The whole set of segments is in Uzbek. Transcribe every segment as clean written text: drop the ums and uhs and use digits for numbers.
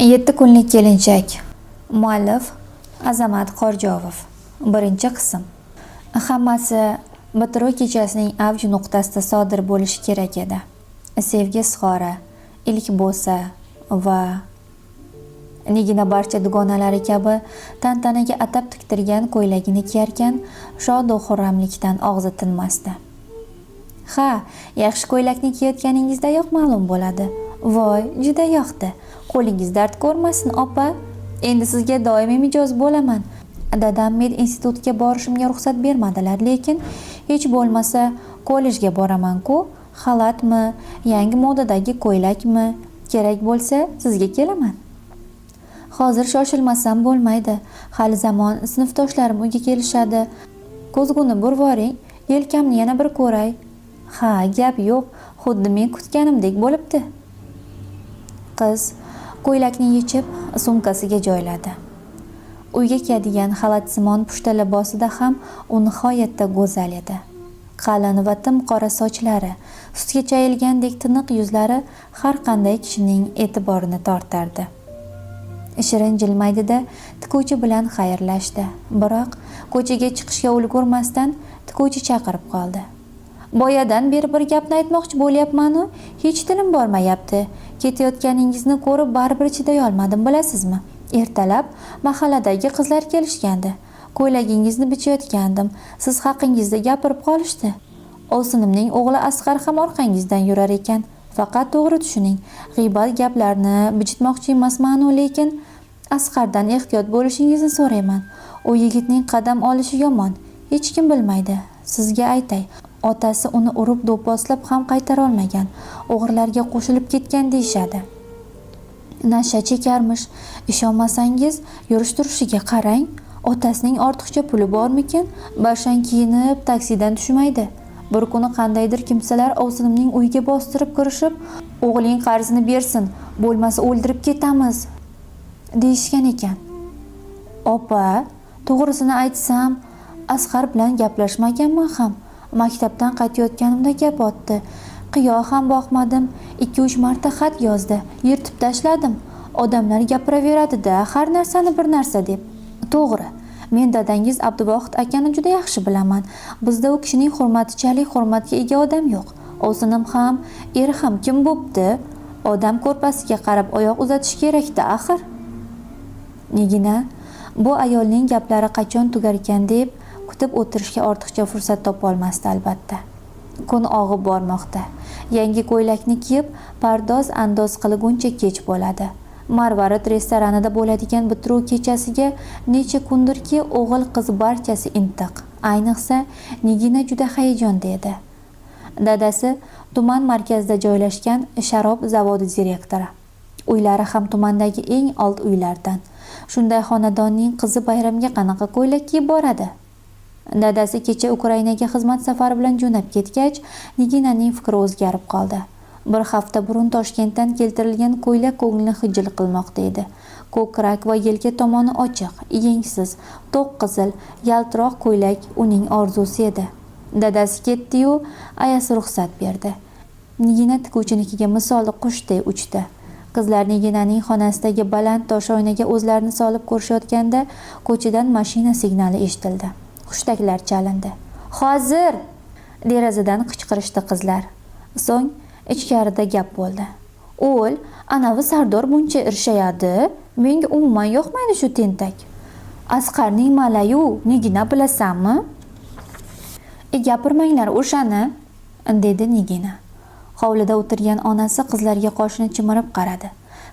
Yetti kunlik kelinchak. Muallif Azamat Qorjovov. Birinchi qism. Hammasi bitiruv kechasining avj nuqtasida sodir bo'lishi kerak edi. Sevgi izhori, ilk bo'sa va Nigina barcha dugonalari kabi tantanaga atab tiktirgan ko'ylagini kiyarkan, shodu xurramlikdan og'zi tinmasdi. Ha, yaxshi ko'ylakni kiyayotganingizdayoq ma'lum bo'ladi. Voy, juda yoqdi. Qo'lingiz dard ko'rmasin, opa. Endi sizga doimiy mijoz bo'laman. Dadam med institutga borishimga ruxsat bermadilar, lekin hech bo'lmasa kollejga boraman-ku. Xalatmi, yangi modadagi ko'ylakmi, kerak bo'lsa sizga kelaman. Hozir shoshilmasam bo'lmaydi. Hali zamon sinfdoshlarim uyga kelishadi. Ko'zguni burvoring, yelkamni yana bir ko'ray. Ha, gap yo'q, xuddi men kutganimdek bo'libdi. Qiz ko'ylakni yechib sumkasiga joyladi. Uyga kiyadigan xalatsimon pushta libosida ham u nihoyatda go'zal edi. Qalin va tim qora sochlari, sutga chayilgandek tiniq yuzlari har qanday kishining e'tiborini tortardi. Shirin jilmaydi-da, tikuvchi bilan xayrlashdi. Biroq ko'chaga chiqishga ulgurmasdan tikuvchi chaqirib qoldi. Boyadan beri bir gapni aytmoqchi bo'lyapman-u, hech tilim bormayapti. Ketayotganingizni ko'rib baribir chiday olmadim, bilasizmi? Ertalab mahalladagi qizlar kelishgandi. Ko'ylagingizni bichayotgandim. Siz haqingizda gapirib qolishdi. Ovsinimning o'g'li Asqar ham orqangizdan yurar ekan. Faqat to'g'ri tushuning. G'iybat gaplarni bijitmoqchi emasman-u, lekin Asqardan ehtiyot bo'lishingizni so'rayman. U yigitning qadam olishi yomon. Hech kim bilmaydi. Sizga aytay. Otasi uni urib do'pposlab ham qaytara olmagan. O'g'rilarga qo'shilib ketgan deyishadi. Nasha chekarmish. Ishonmasangiz, yurish turishiga qarang. Otasining ortiqcha puli bormikin? Bashang kiyinib taksidan tushmaydi. Bir kuni qandaydir kimsalar ovsinimning uyiga bostirib kirishib, "O'g'ling qarzini bersin, bo'lmasa o'ldirib ketamiz" deyishgan ekan. Opa, to'g'risini aytsam, Asqar bilan gaplashmaganman ham. Maktabdan qaytayotganimda gap otdi. Qiyo ham boqmadim. 2-3 marta xat yozdi. Yirtib tashladim. Odamlar gapiraveradi-da, har narsani bir narsa deb. To'g'ri. Men dadangiz Abduvohid akani juda yaxshi bilaman. Bizda u kishining hurmatichalik hurmatga ega odam yo'q. Ovsinim ham, eri ham kim bo'pti? Odam ko'rpasiga qarab oyoq uzatish kerak-da axir. Nigina bu ayolning gaplari qachon tugarkan deb kutib o'tirishga ortiqcha fursat topolmasdi albatta. Kun og'ib bormoqda. Yangi ko'ylakni kiyib, pardoz andoz qilguncha kech bo'ladi. Marvarid restoranida bo'ladigan bitiruv kechasiga necha kundirki o'g'il qiz barchasi intiq. Ayniqsa Nigina juda hayajonda edi. Dadasi tuman markazida joylashgan sharob zavodi direktori. Uylari ham tumandagi eng old uylardan. Shunday xonadonning qizi bayramga qanaqa ko'ylak kiyib boradi? Dadasi kecha Ukrainaga xizmat safari bilan jo'nab ketgach, Niginaning fikri o'zgarib qoldi. Bir hafta burun Toshkentdan keltirilgan ko'ylak ko'nglini xijil qilmoqda edi. Ko'krak va yelka tomoni ochiq, yengsiz, to'q qizil, yaltiroq ko'ylak uning orzusi edi. Dadasi ketdi-yu, ayasi ruxsat berdi. Nigina tikuvchinikiga misoli qushday uchdi. Qizlar Niginaning xonasidagi baland toshoynaga o'zlarini solib ko'rishayotganda ko'chadan mashina signali eshitildi. Hushtaklar chalindi. "Hozir!" derazadan qichqirishdi qizlar. So'ng ichkarida gap bo'ldi. "O'l, anavi Sardor buncha irshayadi, menga umuman yoqmaydi shu tentak. Asqarning malayu, Nigina bilasanmi?" "E, gapirmanglar o'shani", dedi Nigina. Hovlida o'tirgan onasi qizlarga qoshini chimirib qaradi.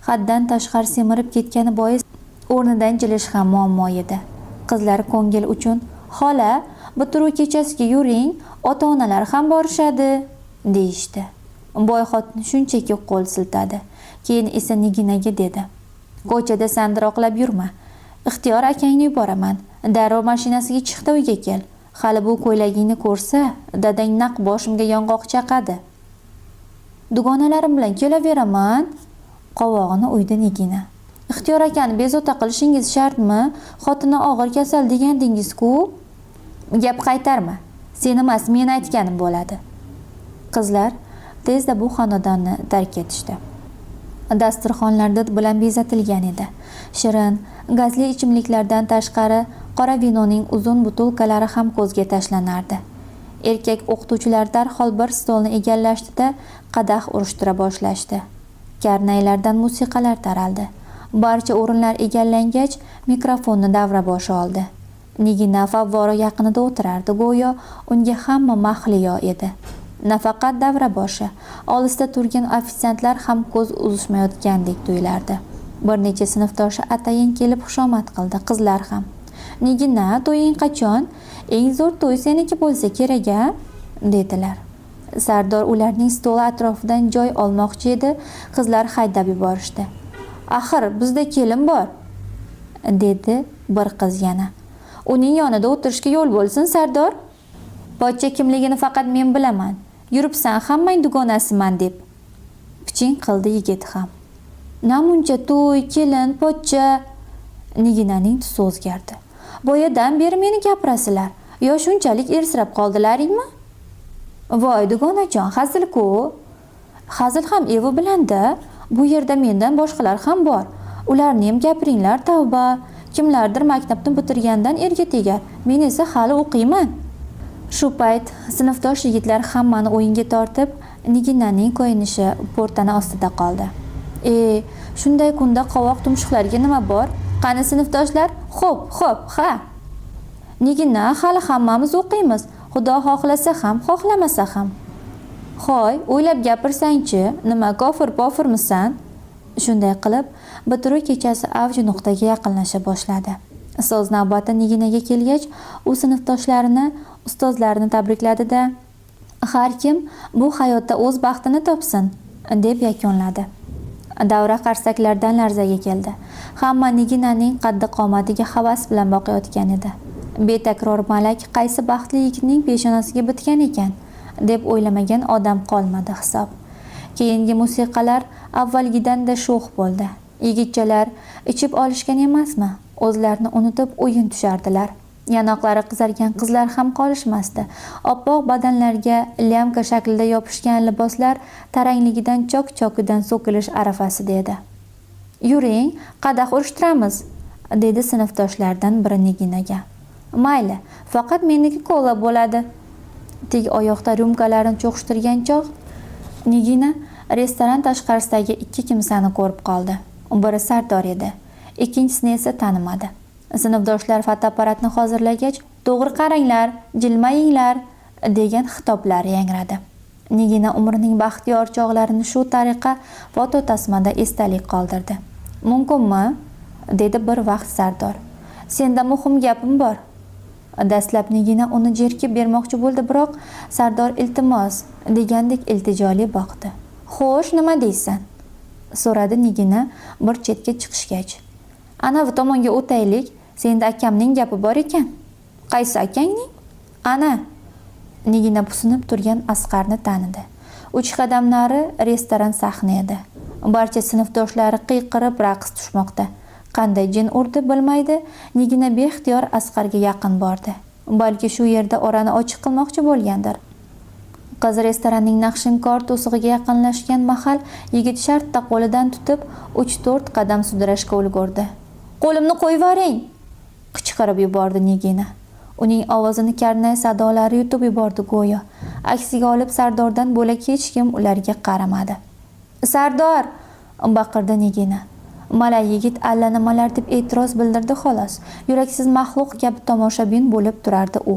Haddan tashqari semirib ketgani bois o'rnidan jilish ham muammo edi. Qizlar ko'ngil uchun, "Xola, bitiruv kechasiga yuring, ota-onalar ham borishadi", deyishdi. Boy xotin shunchaki qo'l siltadi. Keyin esa Niginaga dedi: "Ko'chada sandiroqlab yurma. Ixtiyor akangni yuboraman. Darrov mashinasiga chiqda uyga kel. Hali bu ko'ylagingni ko'rsa, dadang naq boshimga yong'oq chaqadi." "Dugonalarim bilan kelaveraman", qovog'ini uydi Nigina. "Ixtiyor akani bezovta qilishingiz shartmi? Xotini og'ir kasal degandingiz-ku." "Gap qaytarma. Sen emas, men aytganim bo'ladi." Qizlar tezda bu xonadonni tark etishdi. Dasturxonlar did bilan bezatilgan edi. Shirin, gazli ichimliklardan tashqari qora vinoning uzun butulkalari ham ko'zga tashlanardi. Erkak o'qituvchilar darhol bir stolni egallashdi-da, qadah urishtira boshlashdi. Karnaylardan musiqalar taraldi. Barcha o'rinlar egallangach, mikrofonni davra boshi oldi. Nigina favvora yaqinida o'tirardi, go'yo unga hamma mahliyo edi. Nafaqat davra boshi, olisda turgan ofitsiantlar ham ko'z uzishmayotgandek tuyulardi. Bir necha sinfdoshi atayin kelib xushomad qildi, qizlar ham. "Nigina, to'ying qachon? Eng zo'r to'y seniki bo'lsa kerak-a?" dedilar. Sardor ularning stoli atrofidan joy olmoqchi edi, qizlar haydab yuborishdi. "Axir bizda kelin bor", dedi bir qiz yana. "Uning yonida o'tirishga yo'l bo'lsin, Sardor. Pochcha kimligini faqat men bilaman. Yuribsan hammang dugonasiman deb." Piching qildi yigit ham. "Namuncha to'y, kelin, pochcha." Niginaning tusi o'zgardi. "Boyadan beri meni gapirasizlar. Yo shunchalik ersirab qoldilaringmi?" "Voy dugonajon, hazil-ku." "Hazil ham evi bilan-da. Bu yerda mendan boshqalar ham bor. Ularniyam gapiringlar, tavba. Kimlardir maktabni bitirgandan erga tegar. Men esa hali o'qiyman." Shu payt sinfdosh yigitlar hammani o'yinga tortib, Niginaning koyinishi po'rtana ostida qoldi. "E, shunday kunda qovoq tumshuqlarga nima bor? Qani sinfdoshlar? Xo'p, xo'p, ha. Nigina, hali hammamiz o'qiymiz. Xudo xohlasa ham, xohlamasa ham." "Hoy, o'ylab gapirsang-chi, nima kofir-pofirmisan?" Shunday qilib, bitiruv kechasi avj nuqtaga yaqinlasha boshladi. So'z navbati Niginaga kelgach, u sinfdoshlarini, ustozlarini tabrikladi-da, "Har kim bu hayotda o'z baxtini topsin", deb yakunladi. Davra qarsaklardan larzaga keldi. Hamma Niginaning qaddi-qomatiga havas bilan boqayotgan edi. Betakror malak qaysi baxtli yigitning peshonasiga bitgan ekan, deb o'ylamagan odam qolmadi hisob. Keyingi musiqalar avvalgidan-da sho'x bo'ldi. Yigitchalar ichib olishgan emasmi? O'zlarini unutib o'yin tushardilar. Yanoqlari qizargan qizlar ham qolishmasdi. Oppoq badanlarga lyamka shaklida yopishgan liboslar tarangligidan chok-chokidan so'kilish arafasida edi. "Yuring, qadah urishtiramiz", dedi sinfdoshlaridan biri Niginaga. "Mayli, faqat meniki kola bo'ladi." Tik oyoqda ryumkalarini cho'qishtirgan chog' Nigina restoran tashqarisidagi ikki kimsani ko'rib qoldi. Biri Sardor edi, ikkinchisini esa tanimadi. Sinfdoshlar fotoapparatni hozirlagach, "To'g'ri qaranglar, jilmayinglar", degan xitoblar yangradi. Nigina umrining baxtiyor chog'larini shu tariqa fototasmada esdalik qoldirdi. "Mumkinmi?" dedi bir vaqt Sardor. "Senda muhim gapim bor." Dastlab Nigina uni jerkib bermoqchi bo'ldi, biroq Sardor iltimos degandek iltijoli boqdi. "Xo'sh, nima deysan?" so'radi Nigina bir chetga chiqishgach. "Anavi tomonga o'taylik, senda akamning gapi bor ekan." "Qaysi akangning?" "Ana." Nigina pusinib turgan Asqarni tanidi. 3 qadam nari restoran sahna edi. Barcha sinfdoshlari qiyqirib raqs tushmoqda. Qanday jin urdi bilmaydi, Nigina beixtiyor Asqarga yaqin bordi. Balki shu yerda orani ochiq qilmoqchi bo'lgandir. Qiz restoranning naqshinkor to'sig'iga yaqinlashgan mahal yigit shartta qo'lidan tutib 3-4 qadam sudrashga ulgurdi. "Qo'limni qo'yvoring!" qichqirib yubordi Nigina. Uning ovozini karnay sadolari yutib yubordi go'yo. Aksiga olib Sardordan bo'lak hech kim ularga qaramadi. "Sardor!" baqirdi Nigina. Malay yigit allanimalar deb e'tiroz bildirdi xolos. Yuraksiz maxluq kabi tomoshabin bo'lib turardi u.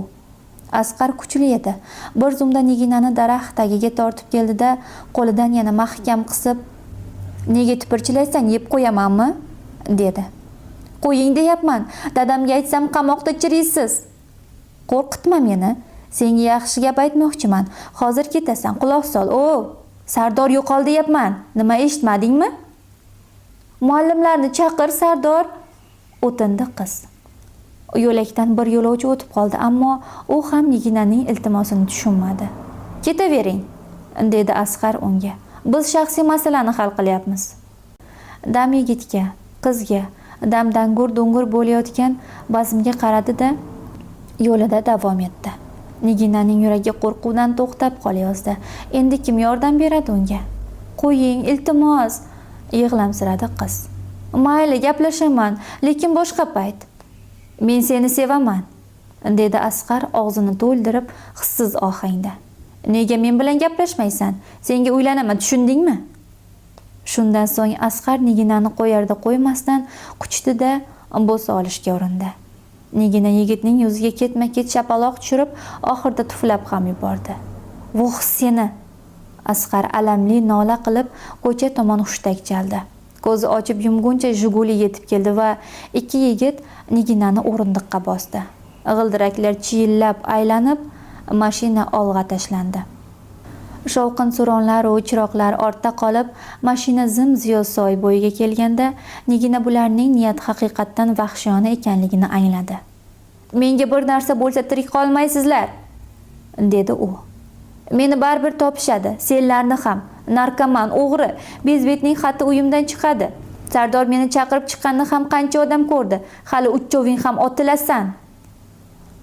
Asqar kuchli edi. Bir zumda Niginani daraxt tagiga tortib keldi-da, qo'lidan yana mahkam qisib, "Nega tipirchilaysan, yeb qo'yamanmi?" dedi. "Qo'ying deyapman. Dadamga aytsam qamoqda chiriysiz." "Qo'rqitma meni. Senga yaxshi gap aytmoqchiman. Hozir ketasan, quloq sol. O, Sardor yo'qol deyapman. Nima eshitmadingmi?" "Muallimlarni chaqir, Sardor", o'tindi qiz. Yo'lakdan bir yo'lovchi o'tib qoldi, ammo u ham Niginaning iltimosini tushunmadi. "Ketavering", dedi Asqar unga. "Biz shaxsiy masalani hal qilyapmiz." Dam yigitga, qizga, dam dangur-dungur bo'layotgan bazmga qaradi-da, yo'lida davom etdi. Niginaning yuragi qo'rquvdan to'xtab qolayozdi. Endi kim yordam beradi unga? "Qo'ying, iltimos", Yig'lamsiradi qiz. Mayli, gaplashaman, lekin boshqa payt. Men seni sevaman, dedi Asqar og'zini to'ldirib hissiz ohangda. Nega men bilan gaplashmaysan? Senga uylanaman, tushundingmi? Shundan so'ng Asqar Niginani qo'yarda qo'ymasdan quchdi-da, bo'sa olishga urindi. Nigina yigitning yuziga ketma-ket shapaloq tushirib, oxirida tuflab ham yubordi. Voh seni! Asqar alamli nola qilib ko'cha tomon hushtak chaldi. Ko'zi ochib yumguncha Jiguli yetib keldi va ikki yigit Niginani o'rindiqqa bosdi. G'ildiraklar chiyillab aylanib, mashina olg'a tashlandi. Shovqin suronlar u chiroqlar ortda qolib, mashina zim-ziyo soy bo'yiga kelganda, Nigina bularning niyati haqiqatdan vahshiyona ekanligini angladi. Menga bir narsa bo'lsa tirik qolmaysizlar, dedi u. Meni baribir topishadi, senlarni ham. Narkoman, o'g'ri, bezbetning xati uyimdan chiqadi. Sardor meni chaqirib chiqqanini ham qancha odam ko'rdi. Hali uchoving ham otilasan.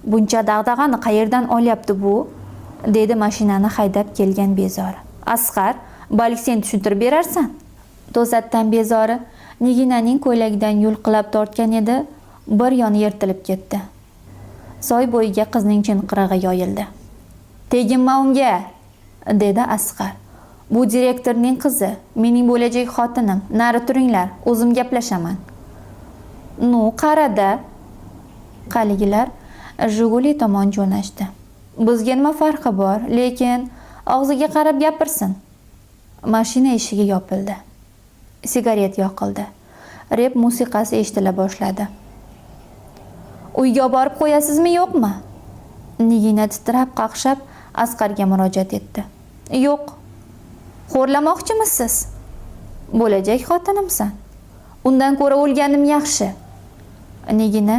Buncha dag'dag'ani qayerdan olyapti bu? Dedi mashinani haydab kelgan bezori. Asqar, balki sen tushuntirib berarsan? To'satdan bezori Niginaning ko'ylagidan yulqilab tortgan edi, bir yoni yirtilib ketdi. Soy bo'yiga qizning chinqirig'i yoyildi. Teginma unga, dedi Asqar. Bu direktorning qizi, mening bo'lajak xotinim. Nari turinglar, o'zim gaplashaman. Nu, qarada. Qaligilar Jiguli tomon jo'nashdi. Bizga nima farqi bor, lekin og'ziga qarab gapirsin. Mashina eshigi yopildi. Sigaret yoqildi. Rep musiqasi eshitila boshladi. Uyga borib qo'yasizmi, yo'qmi? Nigina titrab qaqshab Asqarga murojaat etdi. Yo'q. Xo'rlamoqchimisiz? Bo'lajak xotinimsan. Undan ko'ra o'lganim yaxshi. Nigina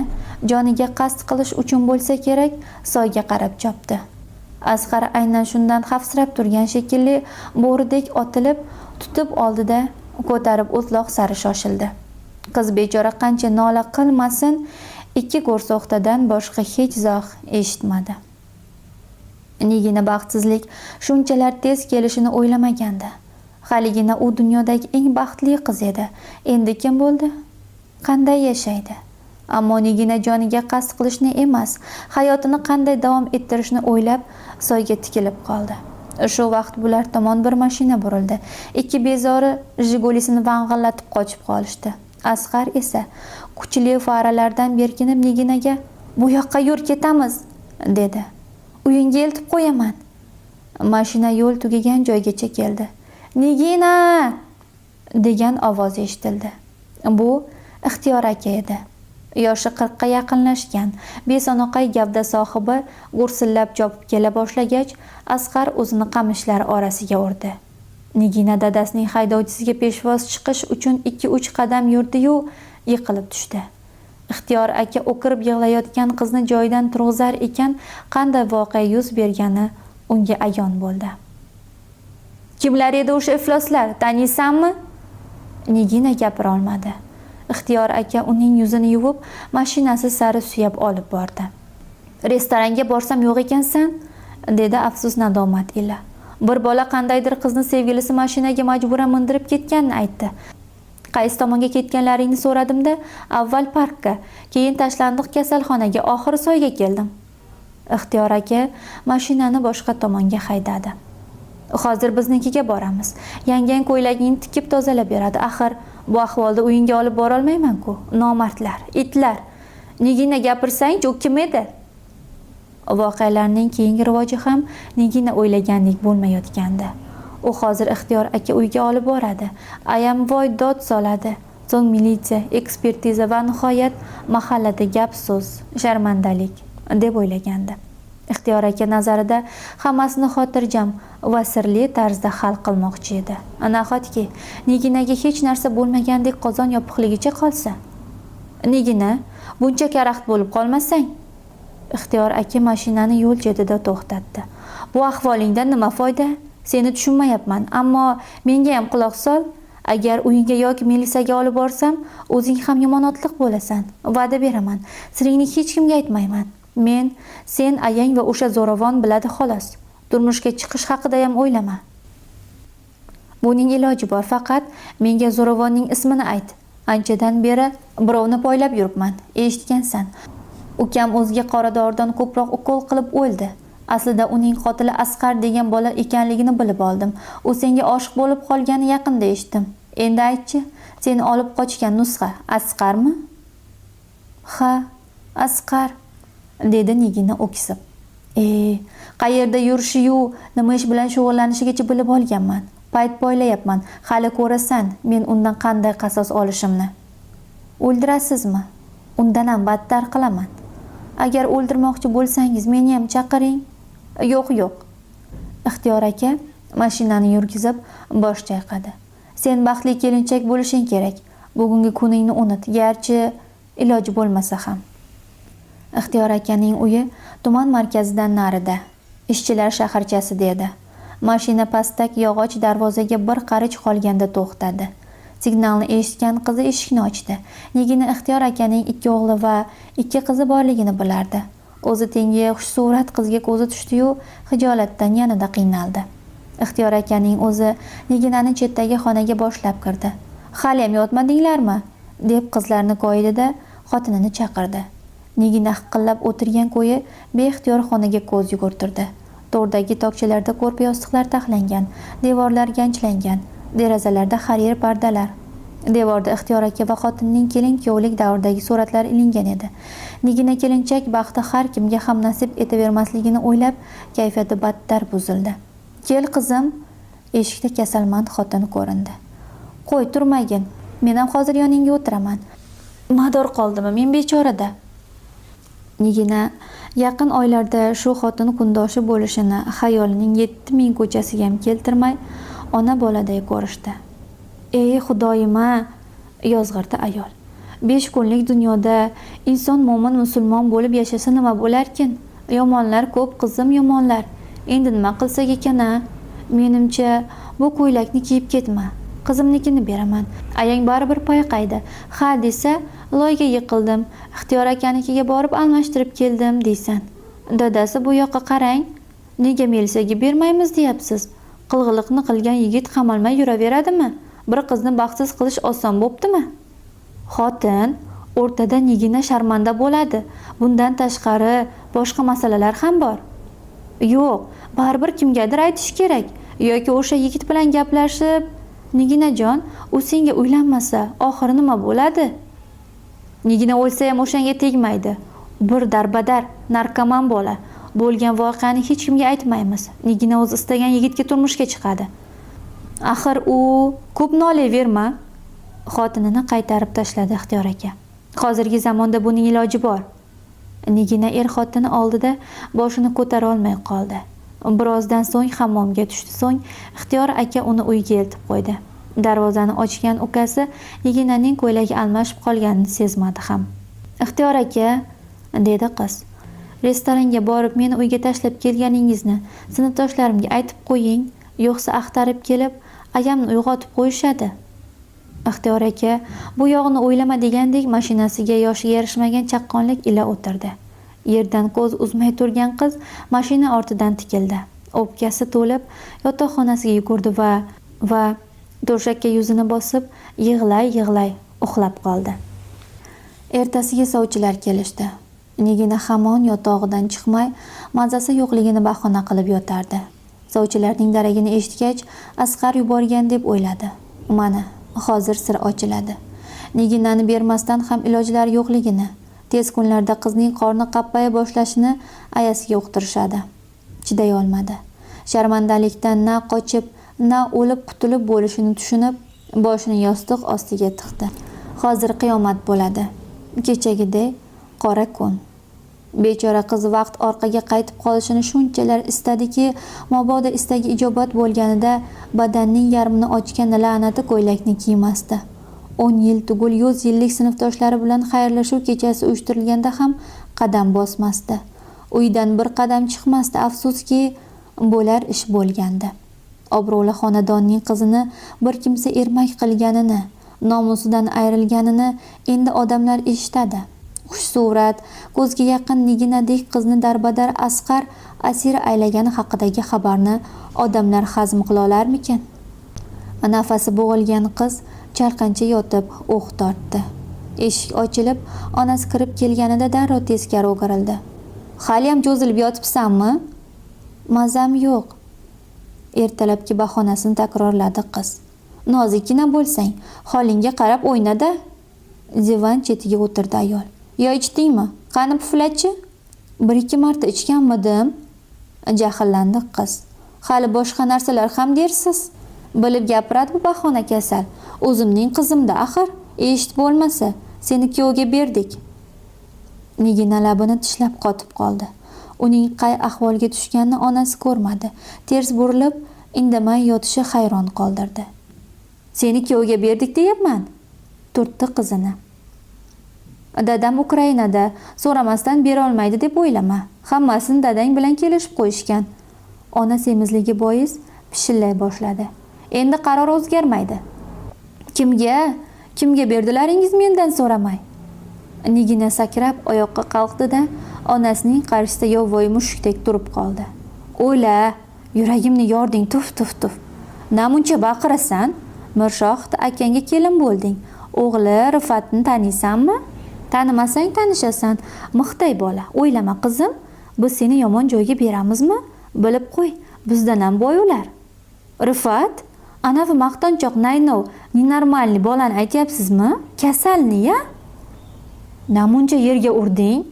joniga qasd qilish uchun bo'lsa kerak, soyga qarab chopdi. Asqar aynan shundan xavfsirab turgan shekilli bo'ridek otilib, tutib oldida ko'tarib o'tloq sari shoshildi. Qiz bechora qancha nola qilmasin, ikki ko'rso'xtadan boshqa hech izoh eshitmadi. Nigina baxtsizlik shunchalar tez kelishini o'ylamagandi. Haligina u dunyodagi eng baxtli qiz edi. Endi kim bo'ldi? Qanday yashaydi? Ammo Nigina joniga qasd qilishni emas, hayotini qanday davom ettirishni o'ylab soyga tikilib qoldi. Shu vaqt bular tomon bir mashina burildi. Ikki bezori Jigulisini vang'illatib qochib qolishdi. Asqar esa kuchli faralardan berkinib Niginaga "Bu yoqqa yur, ketamiz" dedi. Uyingga eltib qo'yaman. Mashina yo'l tugagan joygacha keldi. Nigina degan ovoz eshitildi. Bu Ixtiyor aka edi. Yoshi 40 ga yaqinlashgan, besonoqay gavda sohibi gursillab chopib kela boshlagach, Asqar o'zini qamishlar orasiga urdi. Nigina dadasining haydovchisiga peshvoz chiqish uchun 2-3 qadam yurdi-yu, yiqilib tushdi. Ixtiyor aka o'kirib yig'layotgan qizni joyidan turg'izar ekan, qanday voqea yuz bergani unga ayon bo'ldi. Kimlar edi o'sha ifloslar, taniysanmi? Nigina gapira olmadi. Ixtiyor aka uning yuzini yuvib, mashinasi sari suyab olib bordi. Restoranga borsam yo'q ekansan, dedi afsus nadomat ila. Bir bola qandaydir qizni sevgilisi mashinaga majburan mindirib ketganini aytdi. Qaysi tomonga ketganlaringni so'radimda, avval parkka, keyin tashlandiq kasalxonaga, oxiri soyga keldim. Ixtiyor aka mashinani boshqa tomonga haydadi. Hozir biznikiga boramiz. Yangang ko'ylagingni tikib tozalab beradi. Axir bu ahvolda uyingga olib bora olmayman-ku. Nomardlar, itlar. Nigina gapirsang-chi, u kim edi? Voqealarning keyingi rivoji ham Nigina o'ylagandek bo'lmayotgandi. U hozir Ixtiyor aka uyga olib boradi. Ayam voy dod soladi. So'ng militsiya, ekspertiza va nihoyat mahallada gap so'z, sharmandalik deb o'ylagandi. Ixtiyor aka nazarida hammasini xotirjam va sirli tarzda hal qilmoqchi edi. Nahotki Niginaga hech narsa bo'lmagandek qozon yopiqligicha qolsa? Nigina, buncha karaxt bo'lib qolmasang. Ixtiyor aka mashinani yo'l chetida to'xtatdi. Bu ahvolingdan nima foyda? Seni tushunmayapman, ammo menga ham quloq sol. Agar uyingga yoki milisaga olib borsam, o'zing ham yomonotliq bo'lasan. Va'da beraman. Siringni hech kimga aytmayman. Men, sen, ayang va o'sha zo'ravon biladi xolos. Turmushga chiqish haqida ham o'ylama. Buning iloji bor, faqat menga zo'ravonning ismini ayt. Anchadan beri birovni poylab yuribman, eshitgansan. Ukam o'ziga qora doridan ko'proq ukol qilib o'ldi. Aslida uning qotili Asqar degan bola ekanligini bilib oldim. U senga oshiq bo'lib qolgani yaqinda eshitdim. Endi aytchi, seni olib qochgan nusxa Asqarmi? Ha, Asqar, dedi Nigina o'ksib. Qayerda yurishi-yu, nima ish bilan shug'ullanishigacha bilib olganman. Payt poylayapman. Hali ko'rasan, men undan qanday qasos olishimni. O'ldirasizmi? Undan ham battar qilaman. Agar o'ldirmoqchi bo'lsangiz, meni ham chaqiring. Yo'q, yo'q. Ixtiyor aka mashinani yurgizib bosh chayqadi. Sen baxtli kelinchak bo'lishing kerak. Bugungi kuningni unut, garchi iloji bo'lmasa ham. Ixtiyor akaning uyi tuman markazidan narida, ishchilar shaharchasida edi. Mashina pastak yog'och darvozaga bir qarich qolganda to'xtadi. Signalni eshitgan qizi eshikni ochdi. Nigina Ixtiyor akaning 2 o'g'li va 2 qizi borligini bilardi. O'zi tengi xushsurat qizga ko'zi tushdi-yu, xijolatdan yanada qiynaldi. Ixtiyor akaning o'zi Niginani chetdagi xonaga boshlab kirdi. Hali ham yotmadinglarmi? deb qizlarni koyidi-da, xotinini chaqirdi. Nigina hiqillab o'tirgan ko'yi beixtiyor xonaga ko'z yugurtirdi. To'rdagi tokchalarda ko'rpa yostiqlar taxlangan, devorlar ganchlangan, derazalarda harir pardalar. Devorda Ixtiyor aka va xotinining kelin-kuyovlik davridagi suratlar ilingan edi. Nigina kelinchak baxti har kimga ham nasib etavermasligini o'ylab, kayfiyati battar buzildi. Kel qizim, eshikda kasalmand xotin ko'rindi. Qo'y, turmagin. Men ham hozir yoningga o'tiraman. Mador qoldimi men bechorada? Nigina yaqin oylarda shu xotin kundoshi bo'lishini xayolining 7000 ko'chasiga ham keltirmay, ona boladay ko'rishdi. Ey Xudoyim-a, yozg'irdi ayol. 5 kunlik dunyoda inson mo'min musulmon bo'lib yashasa nima bo'larkin? Yomonlar ko'p qizim, yomonlar. Endi nima qilsak ekan-a? Menimcha bu ko'ylakni kiyib ketma. Qizimnikini beraman. Ayang baribir payqaydi. Ha desa, loyga yiqildim. Ixtiyor akanikiga borib almashtirib keldim deysan. Dadasi bu yoqqa qarang. Nega militsiyaga bermaymiz deyapsiz? Qilg'iliqni qilgan yigit qamalmay yuraveradimi? Bir qizni baxtsiz qilish oson bo'ptimi? Xotin o'rtada Nigina sharmanda bo'ladi. Bundan tashqari boshqa masalalar ham bor. Yo'q, baribir kimgadir aytish kerak. Yoki o'sha yigit bilan gaplashib, Niginajon, u senga uylanmasa, oxiri nima bo'ladi? Nigina o'lsa ham o'shanga tegmaydi. Bir darbadar, narkoman bola. Bo'lgan voqeani hech kimga aytmaymiz. Nigina o'zi istagan yigitga turmushga chiqadi. Axir u ko'p nolayverma. Xotinini qaytarib tashladi Ixtiyor aka. Hozirgi zamonda buning iloji bor. Nigina er xotini oldida boshini ko'tara olmay qoldi. Birozdan so'ng hammomga tushdi. So'ng Ixtiyor aka uni uyga eltib qo'ydi. Darvozani ochgan ukasi Niginaning ko'ylagi almashib qolganini sezmadi ham. Ixtiyor aka, dedi qiz. Restoranga borib meni uyga tashlab kelganingizni sinfdoshlarimga aytib qo'ying, yo'qsa axtarib kelib ayamni uyg'otib qo'yishadi. Ixtiyor aka bu yog'ini o'ylama degandek mashinasiga yoshiga yarashmagan chaqqonlik ila o'tirdi. Yerdan ko'z uzmay turgan qiz mashina ortidan tikildi. O'pkasi to'lib yotoqxonasiga yugurdi va to'shakka yuzini bosib yig'lay-yig'lay uxlab qoldi. Ertasiga sovchilar kelishdi. Nigina hamon yotog'idan chiqmay, mazasi yo'qligini bahona qilib yotardi. Sovchilarning daragini eshitgach, Asqar yuborgan deb o'yladi. Mana, hozir sir ochiladi. Niginani bermasdan ham ilojlari yo'qligini, tez kunlarda qizning qorni qappaya boshlashini ayasiga uqtirishadi. Chiday olmadi. Sharmandalikdan na qochib, na o'lib qutulib bo'lishini tushunib, boshini yostiq ostiga tiqdi. Hozir qiyomat bo'ladi. Kechagidek qora kun. Bechora qiz vaqt orqaga qaytib qolishini shunchalar istadiki, mabodo istagi ijobat bo'lganida badanning yarmini ochgan la'nati ko'ylakni kiymasdi. 10 yil tugul 100 yillik sinfdoshlari bilan xayrlashuv kechasi uyushtirilganda ham qadam bosmasdi. Uydan bir qadam chiqmasdi. Afsuski, bo'lar ish bo'lgandi. Obro'li xonadonning qizini bir kimsa ermak qilganini, nomusidan ayrilganini endi odamlar eshitadi. Xushsurat, ko'zga yaqin Niginadek qizni darbadar Asqar asir aylagani haqidagi xabarni odamlar hazm qila olarmikin? Nafasi bo'g'ilgan qiz chalqancha yotib oh tortdi. Eshik ochilib, onasi kirib kelganida darrov teskari o'girildi. Haliyam cho'zilib yotibsanmi? Mazam yo'q. Ertalabki bahonasini takrorladi qiz. Nozikkina bo'lsang, holingga qarab o'yna-da. Divan chetiga o'tirdi ayol. Yo ichdingmi? Qani puflachi? Bir ikki marta ichganmidim? Jahllandi qiz. Hali boshqa narsalar ham dersiz. Bilib gapiradi bu bahona kasal. O'zimning qizimda axir. Eshit bo'lmasa, seni kuyovga berdik. Nigina labini tishlab qotib qoldi. Uning qay ahvolga tushganini onasi ko'rmadi. Ters burilib, indamay yotishi hayron qoldirdi. Seni kuyovga berdik deyapman, turtdi qizini. Dadam Ukrainada, so'ramasdan bera olmaydi deb o'ylama. Hammasini dadang bilan kelishib qo'yishgan. Ona semizligi bois pishillay boshladi. Endi qaror o'zgarmaydi. Kimga? Kimga berdilaringiz mendan so'ramay? Nigina sakrab oyoqqa qalqdi-da, onasining qarshisida yovvoyi mushukdek turib qoldi. O'la, yuragimni yording, tuf tuf tuf. Namuncha baqirasan? Mirshohid akangga kelin bo'lding. O'g'li Rifatni taniysanmi? Tanimasang tanishasan. Mixday bola. O'ylama qizim, biz seni yomon joyga beramizmi? Bilib qo'y, bizdan ham boy ular. Rifat? Anavi maqtanchoq naynov, nenormalniy bolani aytyapsizmi? Kasalni-ya? Namuncha yerga urding?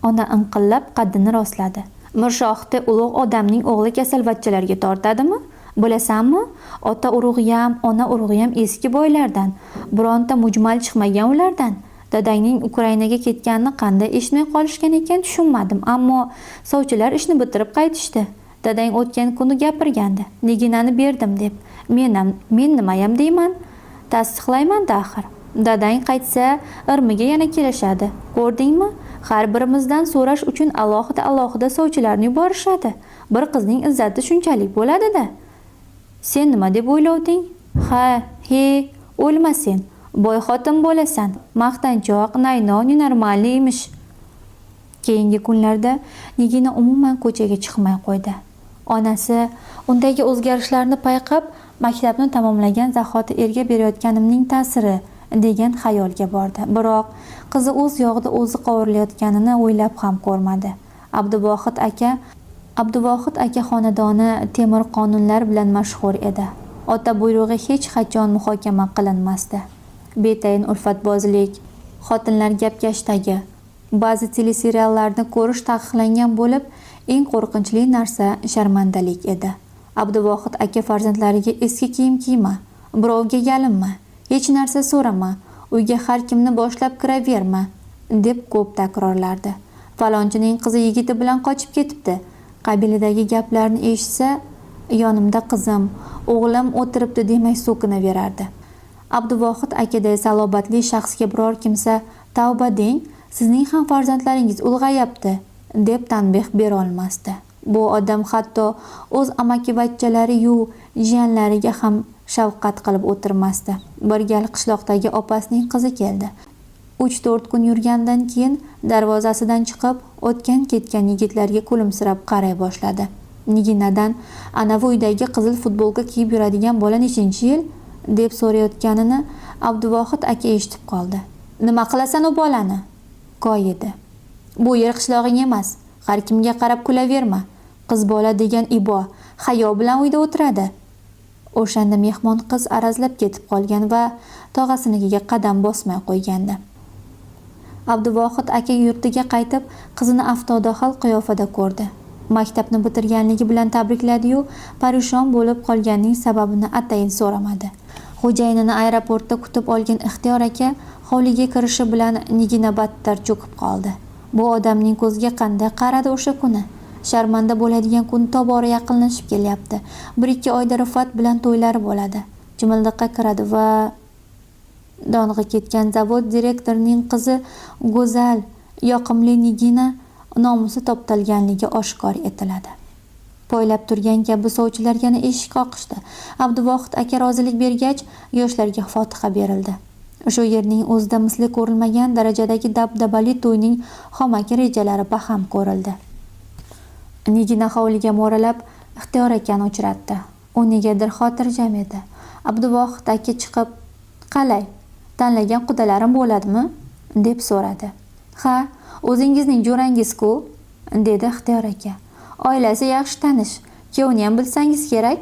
Ona inqillab qaddini rostladi. Mirshohidda ulug' odamning o'g'li kasalvachchalarga tortadimi? Bilasanmi? Ota urug'iyam, ona urug'iyam eski boylardan. Bironta mujmal chiqmagan ulardan. Dadangning Ukrainaga ketganini qanday eshitmay qolishgan ekan tushunmadim, ammo sovchilar ishni bitirib qaytishdi. Dadang o'tgan kuni gapirgandi. Niginani berdim deb. Men nimayam deyman? Tasdiqlayman-da axir. Dadang qaytsa, irmiga yana kelishadi. Ko'rdingmi? Har birimizdan so'rash uchun alohida-alohida sovchilarni yuborishadi. Bir qizning izzati shunchalik bo'ladi-da. Sen nima deb o'ylovding? Ha, he, o'lma sen. Boy xotin bo'lasan. Maqtanchoq, naynov, nenormalniy emish. Keyingi kunlarda Nigina umuman ko'chaga chiqmay qo'ydi. Onasi undagi o'zgarishlarni payqab, maktabni tamomlagan zahoti erga berayotganimning ta'siri degan xayolga bordi. Biroq qizi o'z yog'ida o'zi qovurilayotganini o'ylab ham ko'rmadi. Abduvohid aka xonadoni temir qonunlar bilan mashhur edi. Ota buyrug'i hech qachon muhokama qilinmasdi. Betayin ulfatbozlik, xotinlar gapkashdagi, ba'zi teleseriallarni ko'rish taqiqlangan bo'lib, eng qo'rqinchli narsa sharmandalik edi. Abduvohid aka farzandlariga eski kiyim kiyma, birovga yalinma, hech narsa so'rama, uyga har kimni boshlab kiraverma, deb ko'p takrorlardi. Falonchining qizi yigiti bilan qochib ketibdi. Qabiladagi gaplarni eshitsa, yonimda qizim, o'g'lim o'tiribdi demay so'kinaverardi. Abduvohid akaday salobatli shaxsga biror kimsa tavba deng, sizning ham farzandlaringiz ulg'ayapti, deb tanbeh bera olmasdi. Bu odam hatto o'z amakivachchalari-yu jiyanlariga ham shafqat qilib o'tirmasdi. Bir gal qishloqdagi opasining qizi keldi. 3-4 kun yurgandan keyin darvozasidan chiqib, o'tgan-ketgan yigitlarga kulimsirab qaray boshladi. Niginadan anavi uydagi qizil futbolka kiyib yuradigan bola nechinchi yil deb so'rayotganini Abduvohid aka eshitib qoldi. Nima qilasan u bolani? Koyidi. Bu yer qishlog'ing emas. Har kimga qarab kulaverma. Qiz bola degan ibo, hayo bilan uyda o'tiradi. O'shanda mehmon qiz arazlab ketib qolgan va tog'asinikiga qadam bosmay qo'ygandi. Abduvohid aka yurtiga qaytib, qizini aftodahol qiyofada ko'rdi. Maktabni bitirganligi bilan tabrikladi-yu, parishon bo'lib qolganining sababini atayin so'ramadi. Xo'jayinini aeroportda kutib olgan Ixtiyor aka hovliga kirishi bilan Nigina battar cho'kib qoldi. Bu odamning ko'ziga qanday qaradi o'sha kuni? Sharmanda bo'ladigan kun tobora yaqinlashib kelyapti. 1-2 oyda Rifat bilan to'ylari bo'ladi. Chimildiqqa kiradi va dong'i ketgan zavod direktorining qizi go'zal, yoqimli Nigina nomusi toptalganligi oshkor etiladi. Poylab turgan kabi sovchilar yana eshik qoqishdi. Abduvohid aka rozilik bergach, yoshlarga fotiha berildi. O'sha yerning o'zida misli ko'rilmagan darajadagi dabdabali to'yning xomaki rejalari baham ko'rildi. Nigina hovliga mo'ralab Ixtiyor akani uchratdi. U negadir xotirjam edi. Abduvohid aka chiqib, "Qalay, tanlagan qudalarim bo'ladimi?" deb so'radi. "Ha, o'zingizning jo'rangiz-ku", dedi Ixtiyor aka. "Oilasi yaxshi tanish, kuyovniyam bilsangiz kerak."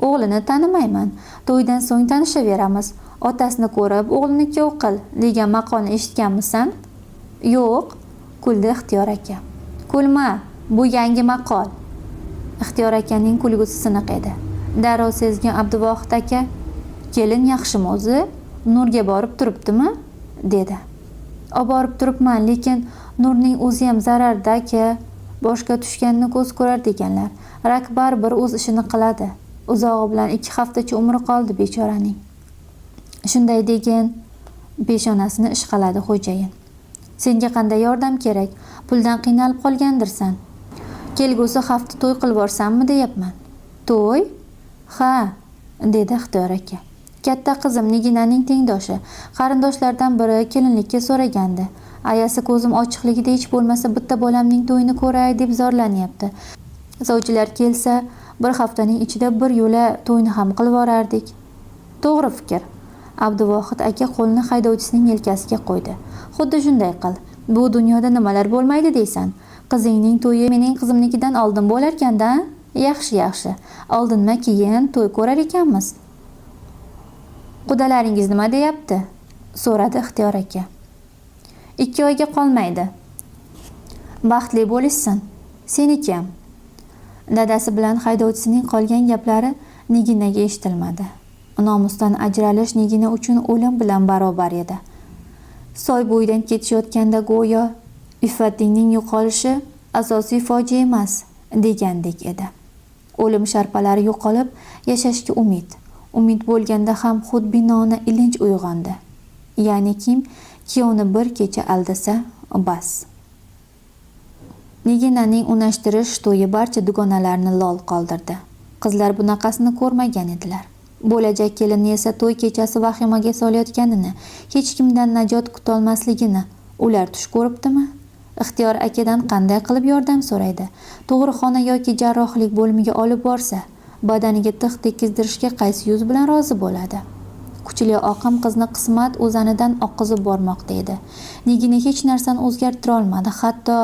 "O'g'lini tanimayman. To'ydan so'ng tanishaveramiz. Otasini ko'rib, o'g'lini kuyov qil degan maqolni eshitganmisan?" "Yo'q", kuldi Ixtiyor aka. "Kulma, bu yangi maqol." Ixtiyor akaning kulgusi siniq edi. Darrov sezgan Abduvohid aka, "Kelin yaxshimi o'zi? Nurga borib turibdimi?" dedi. "Oborib turibman, lekin Nurning o'ziyam zararda aka. Boshga tushganni ko'z ko'rar deganlar. Rak baribir o'z ishini qiladi. Uzog'i bilan 2 haftacha umri qoldi bechoraning." "Shunday degin", peshonasini ishqaladi xo'jayin. "Senga qanday yordam kerak? Puldan qiynalib qolgandirsan. Kelgusi hafta to'y qilib borsammi deyapman." "To'y?" "Ha", dedi Ixtiyor aka. "Katta qizim Niginaning tengdoshi, qarindoshlardan biri kelinlikka so'ragandi. Ayasi ko'zim ochiqligida hech bo'lmasa bitta bolamning to'yini ko'ray deb zorlanyapti. Sovchilar kelsa, bir haftaning ichida bir yo'la to'yni ham qilvorardik." "To'g'ri fikr." Abduvohid aka qo'lini haydovchisining yelkasiga qo'ydi. "Xuddi shunday qil. Bu dunyoda nimalar bo'lmaydi deysan. Qizingning to'yi mening qizimnikidan oldin bo'larkan-da. Yaxshi, yaxshi. Oldinma keyin to'y ko'rar ekanmiz." "Qudalaringiz nima deyapti?" so'radi Ixtiyor aka. 2 oyga qolmaydi. Baxtli bo'lishsin. Seniki ham. Dadasi bilan haydovchisining qolgan gaplari Niginaga eshitilmadi. Nomusdan ajralish Nigina uchun o'lim bilan barobar edi. Soy bo'yidan ketishayotganda go'yo iffatingning yo'qolishi asosiy fojia emas degandek edi. O'lim sharpalari yo'qolib, yashashga umid. Umid bo'lganda ham xudbinona ilinj uyg'ondi. Ya'ni kim kuyovni bir kecha aldasa, bas. Niginaning unashtirish to'yi barcha dugonalarni lol qoldirdi. Qizlar bunaqasini ko'rmagan edilar. Bo'lajak kelinni esa to'y kechasi vahimaga solayotganini, hech kimdan najot kutolmasligini ular tush ko'ribdimi? Ixtiyor akadan qanday qilib yordam so'raydi? Tug'ruqxona yoki jarrohlik bo'limiga olib borsa, badaniga tig' tekkizdirishga qaysi yuz bilan rozi bo'ladi? Kuchli oqim qizni qismat o'zanidan oqizib bormoqda edi. Nigina hech narsani o'zgartira olmadi, hatto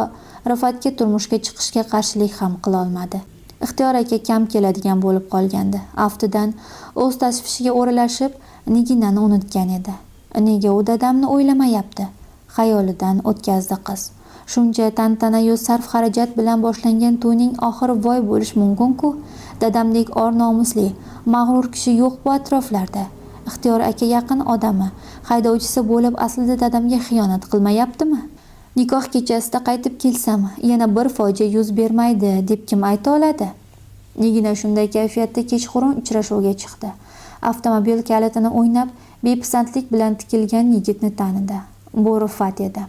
Rifatga turmushga chiqishga qarshilik ham qila olmadi. Ixtiyor aka kam keladigan bo'lib qolgandi. Aftidan o'z tashvishiga o'ralashib, Niginani unutgan edi. Nega u dadamni o'ylamayapti? Xayolidan o'tkazdi qiz. Shuncha tantana-yu sarf-xarajat bilan boshlangan to'yning oxiri voy bo'lish mumkin-ku. Dadamdek or-nomusli, mag'rur kishi yo'q bu atroflarda. Ixtiyor aka yaqin odami, haydovchisi bo'lib aslida dadamga xiyonat qilmayaptimi? Nikoh kechasida qaytib kelsam, yana bir fojia yuz bermaydi deb kim ayta oladi? Nigina shunday kayfiyatda kechqurun uchrashuvga chiqdi. Avtomobil kalitini o'ynab, bepisandlik bilan tikilgan yigitni tanidi. Bu Rifat edi.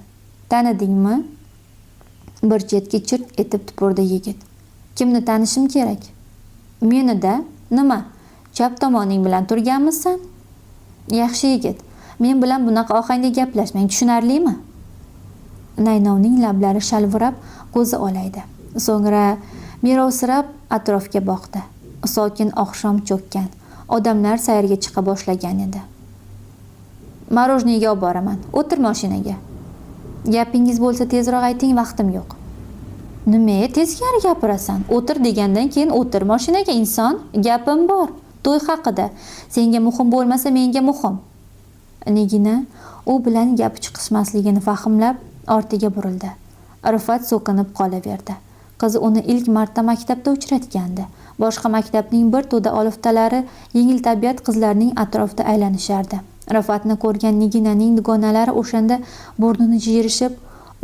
"Tanidingmi?" Bir chetga chirt etib tupurdi yigit. "Kimni tanishim kerak?" "Meni-da. Nima? Chap tomoning bilan turganmisan?" "Yaxshi yigit, men bilan bunaqa ohangda gaplashmang, tushunarlimi?" Naynovning lablari shalvirab, ko'zi olaydi. So'ngra merovsirab atrofga boqdi. Sokin oqshom cho'kkan. Odamlar sayrga chiqa boshlagan edi. "Morojniyga olib boraman. O'tir mashinaga." "Gapingiz bo'lsa tezroq ayting, vaqtim yo'q." "Nima teskari gapirasan? O'tir degandan keyin o'tir mashinaga inson. Gapim bor. To'y haqida. Senga muhim bo'lmasa menga muhim." Nigina u bilan gapi chiqishmasligini fahmlab ortiga burildi. Rifat so'kinib qolaverdi. Qiz uni ilk marta maktabda uchratgandi. Boshqa maktabning bir to'da oliftalari yengil tabiat qizlarning atrofida aylanishardi. Rifatni ko'rgan Niginaning dugonalari o'shanda burnini jiyirishib,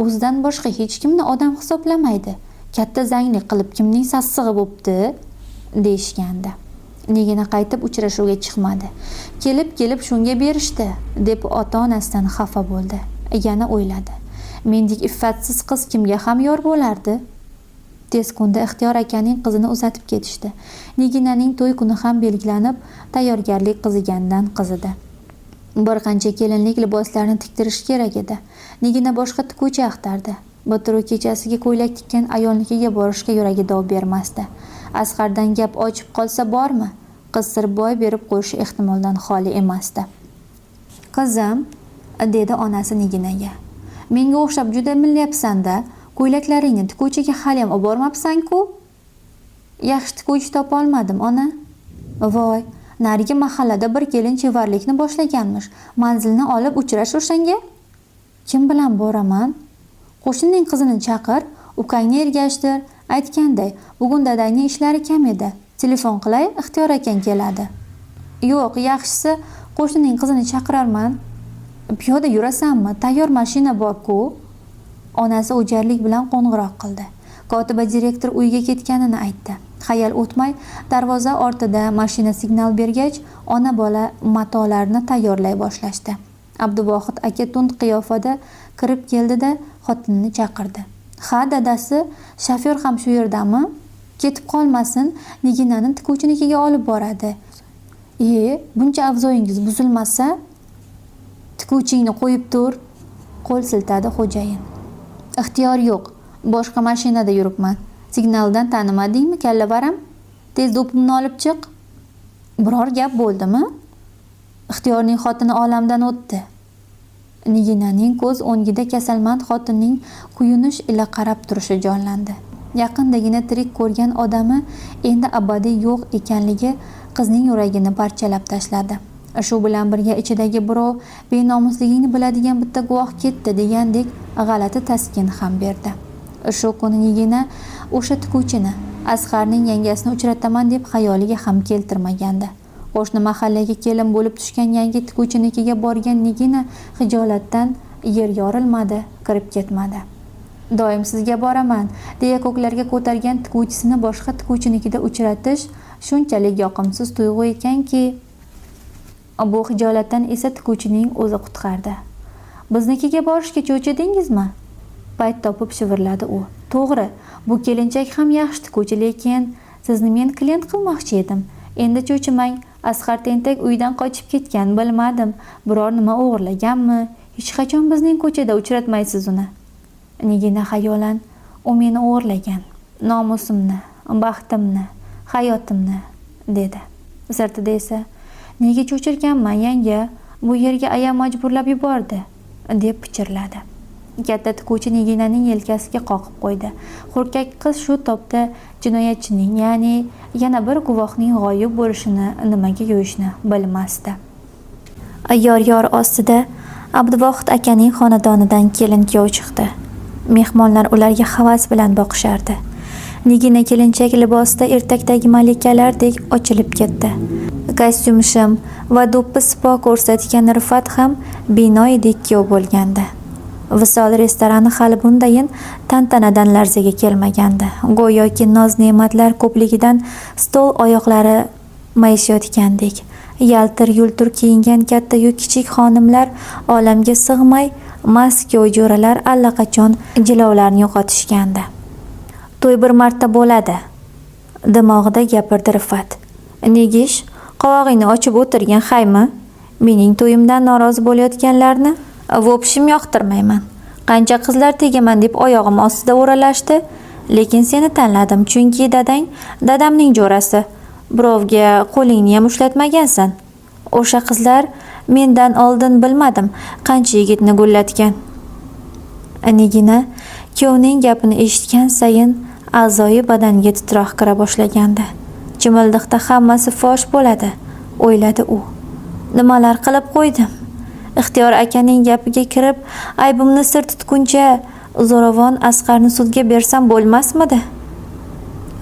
o'zidan boshqa hech kimni odam hisoblamaydi. Katta zanglik qilib kimning sassig'i bo'pti, deyishgandi. Nigina qaytib uchrashuvga chiqmadi. Kelib-kelib shunga berishdi, deb ota-onasidan xafa bo'ldi. Yana o'yladi. Mendek iffatsiz qiz kimga ham yor bo'lardi? Tez kunda Ixtiyor akaning qizini uzatib ketishdi. Niginaning to'y kuni ham belgilanib, tayyorgarlik qizigandan qizidi. Bir qancha kelinlik liboslarni tiktirish kerak edi. Nigina boshqa tikuvchi axtardi. Bitiruv kechasiga ko'ylak tikkan ayolnikiga borishga yuragi dov bermasdi. Asqardan gap ochib qolsa bormi? Qiz sir boy berib qo'yishi ehtimoldan xoli emasdi. Qizim, dedi onasi Niginaga. Menga o'xshab juda millayapsan-da, ko'ylaklaringni tikuvchiga haliyam obormabsan-ku? Yaxshi tikuvchi topolmadim, ona. Voy, narigi mahallada bir kelin chevarlikni boshlaganmish. Manzilni olib uchrash o'shanga. Kim bilan boraman? Qo'shnining qizini chaqir, ukangni ergashtir. Aytganday, bugun dadangning ishlari kam edi. Telefon qilay, Ixtiyor akang keladi. Yo'q, yaxshisi qo'shnining qizini chaqirarman. Piyoda yurasanmi? Tayyor mashina bor-ku. Onasi o'jarlik bilan qo'ng'iroq qildi. Kotiba direktor uyga ketganini aytdi. Hayal o'tmay darvoza ortida mashina signal bergach, ona bola matolarni tayyorlay boshlashdi. Abduvohid aka tund qiyofada kirib keldi-da, xotinini chaqirdi. Ha, dadasi, shofyor ham shu yerdami? Ketib qolmasin, Niginani tikuvchinikiga olib boradi. E, buncha avzoyingiz buzilmasa, tikuvchingni qo'yib tur, qo'l siltadi xo'jayin. Ixtiyor yo'q, boshqa mashinada yuribman. Signaldan tanimadingmi, kallavaram? Tez do'pimni olib chiq. Biror gap bo'ldimi? Ixtiyorning xotini olamdan o'tdi. Niginaning ko'z o'ngida kasalmand xotinning kuyunish ila qarab turishi jonlandi. Yaqindagina tirik ko'rgan odami endi abadiy yo'q ekanligi qizning yuragini parchalab tashladi. Shu bilan birga ichidagi birov benomusligingni biladigan bitta guvoh ketdi degandek g'alati taskin ham berdi. Shu kuni Nigina o'sha tikuvchini, Asqarning yangasini uchrataman deb xayoliga ham keltirmagandi. Qo'shni mahallaga kelin bo'lib tushgan yangi tikuvchinikiga borgan Nigina xijolatdan yer yorilmadi, kirib ketmadi. Doim sizga boraman, deya ko'klarga ko'targan tikuvchisini boshqa tikuvchinikida uchratish shunchalik yoqimsiz tuyg'u ekanki, bu xijolatdan esa tikuvchining o'zi qutqardi. Biznikiga borishga cho'chidingizmi? Payt topib shivirladi u. To'g'ri, bu kelinchak ham yaxshi tikuvchi, lekin sizni men klient qilmoqchi edim. Endi cho'chimang, Asqar tentak uydan qochib ketgan, bilmadim, biror nima o'g'irlaganmi? Hech qachon bizning ko'chada uchratmaysiz uni. Nigina xayolan, u meni o'g'irlagan, nomusimni, baxtimni, hayotimni, dedi. Sirtida esa, nega cho'chirkanman yanga, bu yerga ayam majburlab yubordi, deb pichirladi. Katta tikuvchi Niginaning yelkasiga qoqib qo'ydi. Hurkak qiz shu topda jinoyatchining, ya'ni yana bir guvohning g'oyib bo'lishini nimaga yo'yishni bilmasdi. Yor-yor ostida Abduvohid akaning xonadonidan kelin-kuyov chiqdi. Mehmonlar ularga havas bilan boqishardi. Nigina kelinchak libosida ertakdagi malikalardek ochilib ketdi. Kostyum shim va do'ppi sipo ko'rsatgan Rifat ham binoyidek kuyov bo'lgandi. Visol restorani hali bundayin tantanadan larzaga kelmagandi. Go'yoki noz-ne'matlar ko'pligidan stol oyoqlari mayishayotgandek. Yaltir-yultur kiyingan katta-yu kichik xonimlar olamga sig'may, mast kuyov jo'ralar allaqachon jilovlarini yo'qotishgandi. To'y bir marta bo'ladi, dimog'ida gapirdi Rifat. Negish, qovog'ingni ochib o'tirgan haymi? Mening to'yimdan norozi bo'layotganlarni vobshim yoqtirmayman. Qancha qizlar tegaman deb oyog'im ostida o'ralashdi, lekin seni tanladim, chunki dadang dadamning jo'rasi. Birovga qo'lingni ham ushlatmagansan. O'sha qizlar mendan oldin bilmadim, qancha yigitni gullatgan. Nigina kuyovning gapini eshitgan sayin a'zoyi badaniga titroq kira boshlagandi. Chimildiqda hammasi fosh bo'ladi, o'yladi u. Nimalar qilib qo'ydim? Ixtiyor akaning gapiga kirib, aybimni sir tutguncha zo'ravon Asqarni sudga bersam bo'lmasmidi?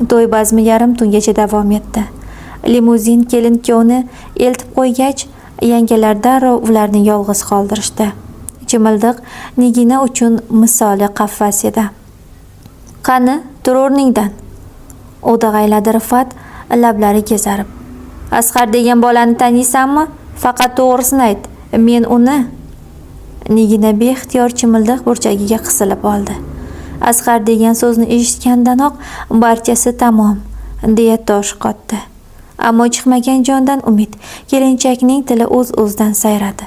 To'y bazmi yarim tungacha davom etdi. Limuzin kelin kuyovni eltib qo'ygach, yangalar darrov ularni yolg'iz qoldirishdi. Chimildiq Nigina uchun misoli qafas edi. Qani, tur o'rningdan, o'dag'ayladi Rifat, lablari kezarib. Asqar degan bolani taniysanmi? Faqat to'g'risini ayt. Men uni. Nigina beixtiyor chimildiq burchagiga qisilib oldi. Asqar degan so'zni eshitgandanoq barchasi tamom, deya tosh qotdi. Ammo chiqmagan jondan umid. Kelinchakning tili o'z-o'zidan sayradi.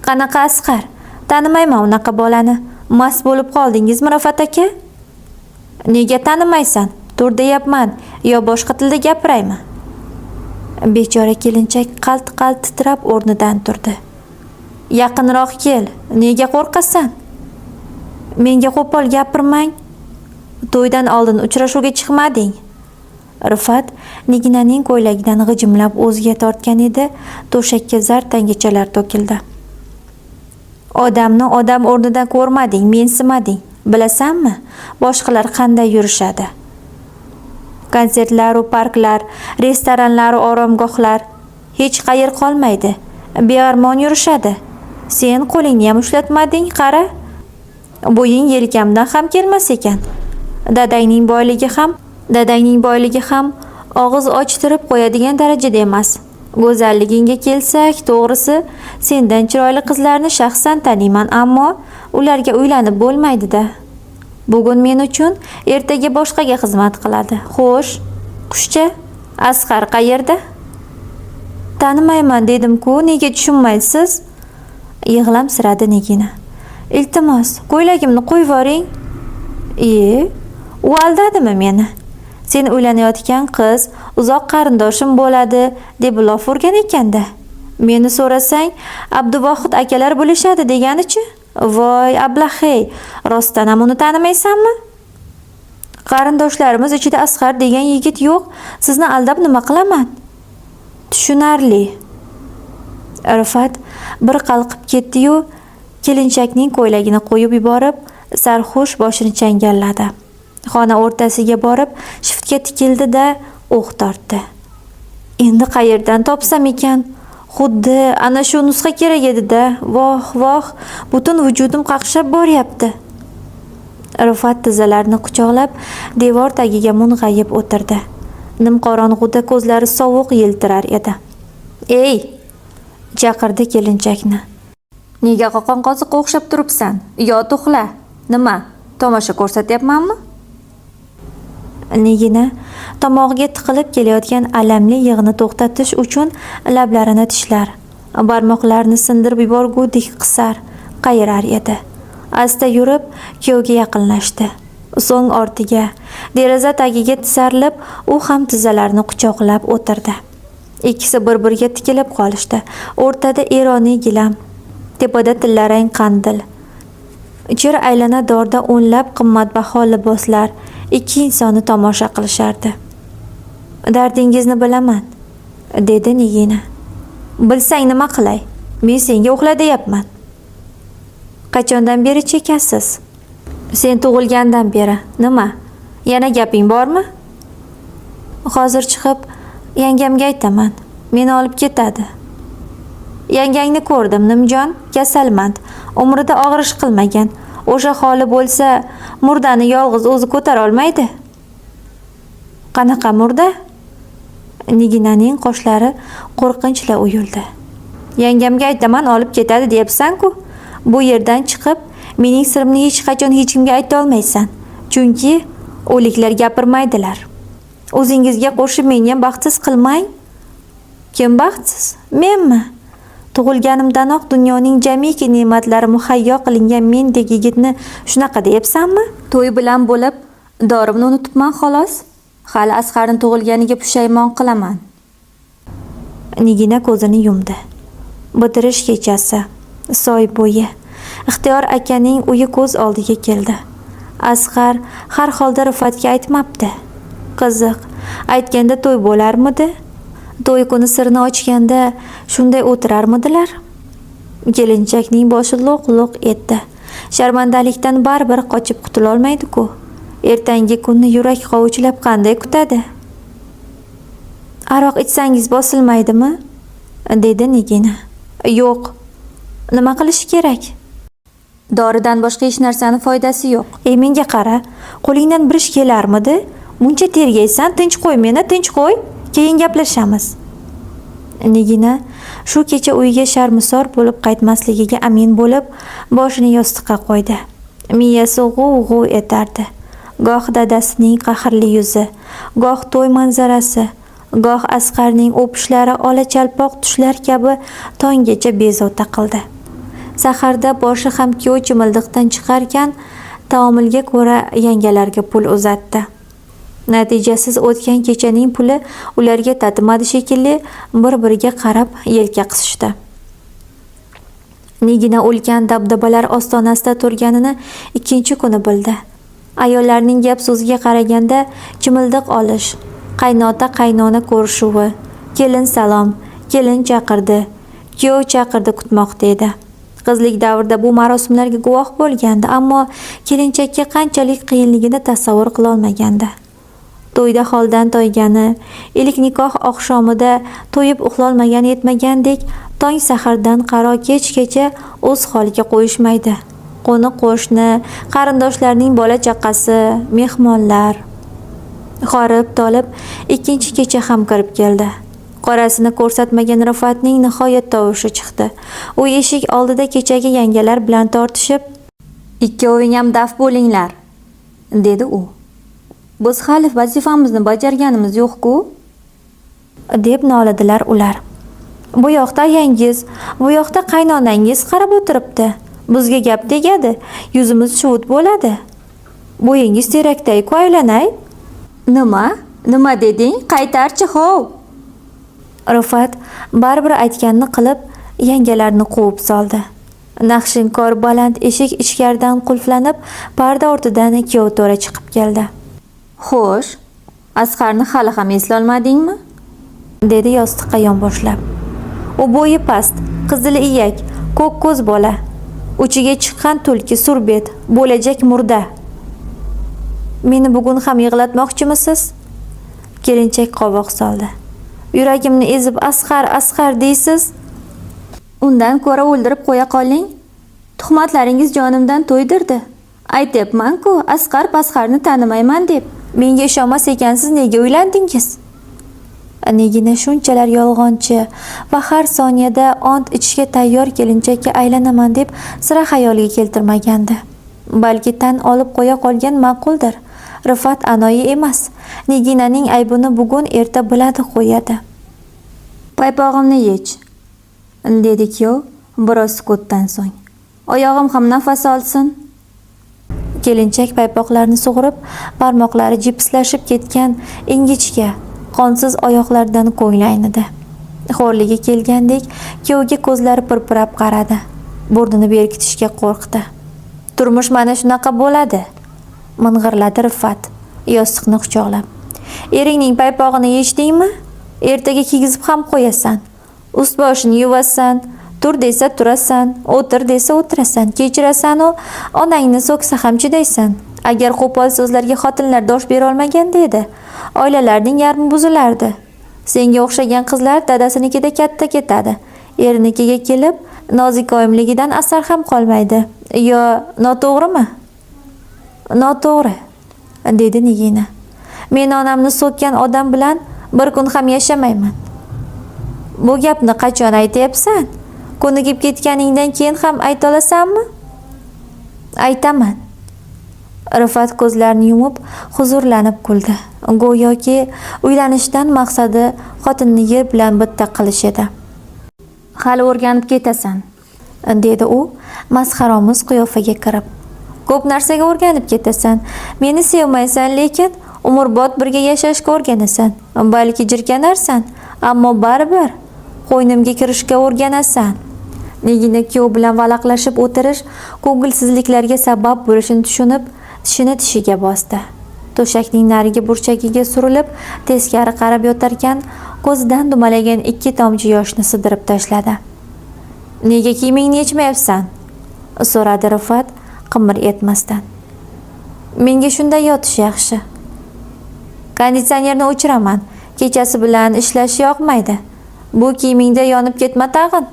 Qanaqa Asqar? Tanimayman unaqa bolani. Mast bo'lib qoldingizmi, Rafat aka? Nega tanimaysan? Tur deyapman, yo boshqa tilda gapiraymi? Bechora kelinchak qalt-qalt titrab o'rnidan turdi. Yaqinroq kel, nega qo'rqasan? Menga qo'pol gapirmang. To'ydan oldin uchrashuvga chiqmading. Rifat Niginaning ko'ylagidan g'ijimlab o'ziga tortgan edi, to'shakka zar tangachalar to'kildi. Odamni odam o'rnida ko'rmading, mensimading. Bilasanmi, boshqalar qanday yurishadi? Konsertlar-u parklar, restoranlar-u oromgohlar hech qayer qolmaydi. Bearmon yurishadi. Sen qo'lingni ham ushlatmading, qara. Bo'ying yelkamdan ham kelmas ekan. Dadangning boyligi ham og'iz ochtirib qo'yadigan darajada emas. Go'zalligingga kelsak, to'g'risi, sendan chiroyli qizlarni shaxsan taniyman, ammo ularga uylanib bo'lmaydi-da. Bugun men uchun, ertaga boshqaga xizmat qiladi. Xo'sh, qushcha, Asqar qayerda? Tanimayman dedim-ku, nega tushunmaysiz? Yig'lamsiradi Nigina. Iltimos, ko'ylagimni qo'yvoring. U aldadimi meni? Sen uylanayotgan qiz uzoq qarindoshim bo'ladi deb lof urgan ekanda. Meni so'rasang, Abduvohid akalar bo'lishadi deganichi? Voy, ablahey, rostdan ham uni tanimaysanmi? Qarindoshlarimiz ichida Asqar degan yigit yo'q. Sizni aldab nima qilaman? Tushunarli. Rifat bir qalqib ketdi-yu, kelinchakning ko'ylagini qo'yib yuborib, sarxush boshini changalladi. Xona o'rtasiga borib, shiftga tikildi-da, o'q tortdi. Endi qayerdan topsam ekan? Xuddi ana shu nusxa kerak edi-da. Voh, voh, butun vujudim qaqshab boryapti. Rifat tizzalarini quchoqlab, devor tagiga mung'ayib o'tirdi. Nimqorong'uda ko'zlari sovuq yiltirar edi. "Ey!" chaqirdi kelinchakni. "Nega qoqon qoziqqa o'xshab turibsan? Yot uxla. Nima, tomosha ko'rsatyapmanmi?" Nigina tomog'iga tiqilib kelayotgan alamli yig'ini to'xtatish uchun lablarini tishlar, barmoqlarini sindirib yuborgudek qisar, qayirar edi. Asta yurib kuyovga yaqinlashdi. So'ng ortiga, deraza tagiga tisarilib, u ham tizzalarini quchoqlab o'tirdi. Ikkisi bir-biriga tikilib qolishdi. O'rtada eroniy gilam, tepada tillarang qandil. Chir aylana dorda o'nlab qimmatbaho liboslar ikki insonni tomosha qilishardi. "Dardingizni bilaman", dedi Nigina. "Bilsang nima qilay? Men senga uxla deyapman." "Qachondan beri chekasiz?" "Sen tug'ilgandan beri. Nima? Yana gaping bormi?" "Hozir chiqib yangamga aytaman. Meni olib ketadi." "Yangangni ko'rdim, nimjon, kasalmand. Umrida og'ir ish qilmagan. O'sha holi bo'lsa, murdani yolg'iz o'zi ko'tara olmaydi." "Qanaqa murda?" Niginaning qoshlari qo'rqinchli uyildi. "Yangamga aytaman, olib ketadi deyapsan-ku. Bu yerdan chiqib, mening sirimni hech qachon hech kimga ayta olmaysan. Chunki o'liklar gapirmaydilar. O'zingizga qo'shib meni ham baxtsiz qilmang." "Kim baxtsiz? Menmi? Tug'ilganimdanoq dunyoning jamiki ne'matlari muhayyo qilingan mendek yigitni shunaqa deyapsanmi? To'y bilan bo'lib, dorimni unutibman xolos. Hali Asqarning tug'ilganiga pushaymon qilaman." Nigina ko'zini yumdi. Bitirish kechasi, soy bo'yi, Ixtiyor akaning uyi ko'z oldiga keldi. Asqar har holda Rifatga aytmabdi. Qiziq, aytganda to'y bo'larmidi? To'y kuni sirni ochganda shunday o'tirarmidilar? Kelinchakning boshi lo'q-lo'q etdi. Sharmandalikdan baribir qochib qutulolmaydi-ku. Ertangi kunni yurak qovuchlab qanday kutadi? "Aroq ichsangiz bosilmaydimi?" dedi Nigina. "Yo'q. Nima qilish kerak? Doridan boshqa hech narsani foydasi yo'q. Ey, menga qara, qo'lingdan bir ish kelarmidi? Muncha tergaysan, tinch qo'y meni, tinch qo'y. Keyin gaplashamiz." Nigina shu kecha uyiga sharmisor bo'lib qaytmasligiga amin bo'lib, boshini yostiqqa qo'ydi. Miyasi g'uv-g'uv etardi. Goh dadasining qahrli yuzi, goh to'y manzarasi, goh Asqarning o'pishlari ola chalpoq tushlar kabi tonggacha bezovta qildi. Saharda boshi ham kuyov chimildiqdan chiqarkan, taomilga ko'ra yangalarga pul uzatdi. Natijasiz o'tgan kechaning puli ularga tatimadi shekilli, bir-biriga qarab yelka qisishdi. Nigina ulkan dabdabalar ostonasida turganini ikkinchi kuni bildi. Ayollarning gap so'ziga qaraganda chimildiq olish, qaynota qaynona ko'rishuvi, kelin salom, kelin chaqirdi, kuyov chaqirdi kutmoqda edi. Qizlik davrida bu marosimlarga guvoh bo'lgandi, ammo kelinchakka qanchalik qiyinligini tasavvur qilolmagandi. To'yda holdan toygani, ilk nikoh oqshomida to'yib uxlolmagani yetmagandek, tong sahardan qaro kechgacha o'z holiga qo'yishmaydi. Qo'ni-qo'shni, qarindoshlarning bola-chaqasi, mehmonlar. Horib tolib ikkinchi kecha ham kirib keldi. Qorasini ko'rsatmagan Rifatning nihoyat tovushi chiqdi. U eshik oldida kechagi yangalar bilan tortishib, "Ikkoving ham daf bo'linglar", dedi u. "Biz hali vazifamizni bajarganimiz yo'q-ku", deb nolidilar ular. "Bu yoqda ayangiz, bu yoqda qaynonangiz qarab o'tiribdi. Bizga gap tegadi, yuzimiz shuvut bo'ladi. Bo'yingiz terakday-ku aylanay." "Nima? Nima deding? Qaytarchi, hov!" Rifat baribir aytganini qilib, yangalarni quvib soldi. Naqshinkor baland eshik ichkaridan qulflanib, parda ortidan kuyov to'ra chiqib keldi. "Xo'sh, Asqarni hali ham eslolmadingmi?" dedi yostiqqa yonboshlab. U bo'yi past, qizil iyak, ko'k ko'z bola. Uchiga chiqqan tulki surbet, bo'lajak murda. "Meni bugun ham yig'latmoqchimisiz?" Kelinchak qovoq soldi. "Yuragimni ezib Asqar, Asqar deysiz. Undan ko'ra o'ldirib qo'ya qoling. Tuhmatlaringiz jonimdan to'ydirdi. Aytyapman-ku, Asqar Pasqarni tanimayman deb. Menga ishonmas ekansiz, nega uylandingiz?" Nigina shunchalar yolg'onchi va har soniyada ont ichishga tayyor kelinchakka aylanaman deb sira xayoliga keltirmagandi. Balki tan olib qo'ya qolgan ma'quldir. Rifat anoyi emas. Niginaning aybini bugun erta biladi qo'yadi. "Paypog'imni yech", dedi kuyov biroz sukutdan so'ng. "Oyog'im ham nafas olsin." Kelinchak paypoqlarni sug'urib, barmoqlari jipslashib ketgan ingichka, qonsiz oyoqlardan ko'ngli aynidi. Xo'rligi kelgandek kuyovga ko'zlari pirpirab qaradi. Burnini berkitishga qo'rqdi. "Turmush mana shunaqa bo'ladi", ming'irladi Rifat, yostiqni quchoqlab. "Eringning paypog'ini yechdingmi? Ertaga kiygizib ham qo'yasan. Ust boshini yuvasan, tur desa turasan, o'tir desa o'tirasan, kechirasan-u, onangni so'ksa ham chidaysan. Agar qo'pol so'zlarga xotinlar dosh berolmaganda edi, oilalarning yarmi buzilardi. Senga o'xshagan qizlar dadasinikida katta ketadi. Erinikiga kelib, nozikoyimligidan asar ham qolmaydi. Yo noto'g'rimi?" "Noto'g'ri", dedi Nigina. "Men onamni so'kkan odam bilan bir kun ham yashamayman." "Bu gapni qachon aytyapsan? Ko'nikib ketganingdan keyin ham ayta olasanmi?" "Aytaman." Rifat ko'zlarini yumib, huzurlanib kuldi. Go'yoki uylanishdan maqsadi xotinni yer bilan bitta qilish edi. "Hali o'rganib ketasan", dedi u masxaromuz qiyofaga kirib. "Ko'p narsaga o'rganib ketasan. Meni sevmaysan, lekin umrbod birga yashashga o'rganasan. Balki jirkanarsan, ammo baribir qo'ynimga kirishga o'rganasan." Nigina kuyov bilan valaqlashib o'tirish ko'ngilsizliklarga sabab bo'lishini tushunib, tishini tishiga bosdi. To'shakning narigi burchagiga surilib, teskari qarab yotarkan, ko'zidan dumalagan ikki tomchi yoshni sidirib tashladi. "Nega kiyimingni yechmayapsan?" so'radi Rifat qimir etmasdan. "Menga shunday yotish yaxshi. Konditsionerni o'chiraman. Kechasi bilan ishlash yoqmaydi. Bu kiyimingda yonib ketma tag'in."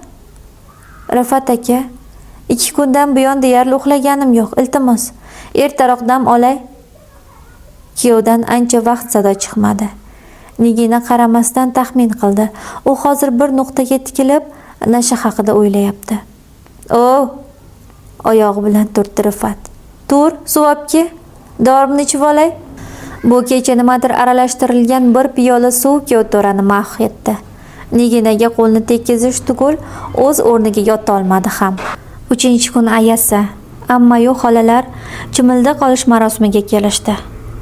"Rifat aka, 2 kundan buyon deyarli uxlaganim yo'q. Iltimos, ertaroq dam olay." Kuyovdan ancha vaqt sado chiqmadi. Nigina qaramasdan taxmin qildi. U hozir bir nuqtaga tikilib, nasha haqida o'ylayapti. "O!" oyog'i bilan turtdi Rifat. "Tur, suv obke. Dorimni ichib olay." Bu kecha nimadir aralashtirilgan bir piyola suv kuyov mahv etdi. Niginaga qo'lni tekkizish tugul, o'z o'rniga yota olmadi ham. 3-kun ayasi, ammayu xolalar chimildiq olish marosimiga kelishdi.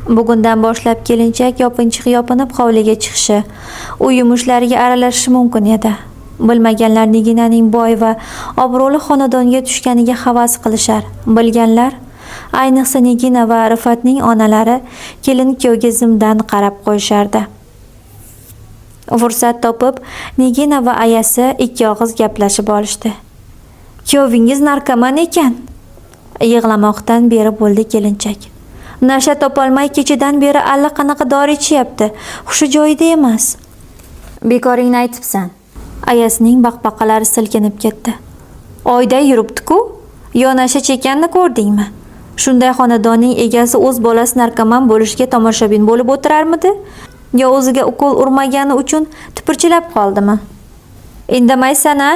Bugundan boshlab kelinchak yopinchiq yopinib hovliga chiqishi, uy yumushlariga aralashishi mumkin edi. Bilmaganlar Niginaning boy va obro'li xonadonga tushganiga havas qilishar. Bilganlar, ayniqsa Nigina va Rifatning onalari kelin kuyovga zimdan qarab qo'yishardi. Fursat topib, Nigina va ayasi ikki og'iz gaplashib olishdi. Kuyovingiz narkoman ekan. Yig'lamoqdan beri bo'ldi kelinchak. Nasha topolmay kechadan beri allaqanaqa dori ichyapti. Hushi joyida emas. Bekoringni aytibsan. Ayasining baqbaqalari silkinib ketdi. Oyday yuribdi-ku. Yo nasha chekkanini ko'rdingmi? Shunday xonadonning egasi o'z bolasi narkoman bo'lishiga tomoshabin bo'lib o'tirarmidi? Yo o'ziga ukol urmagani uchun tipirchilab qoldimi? Indamaysan-a?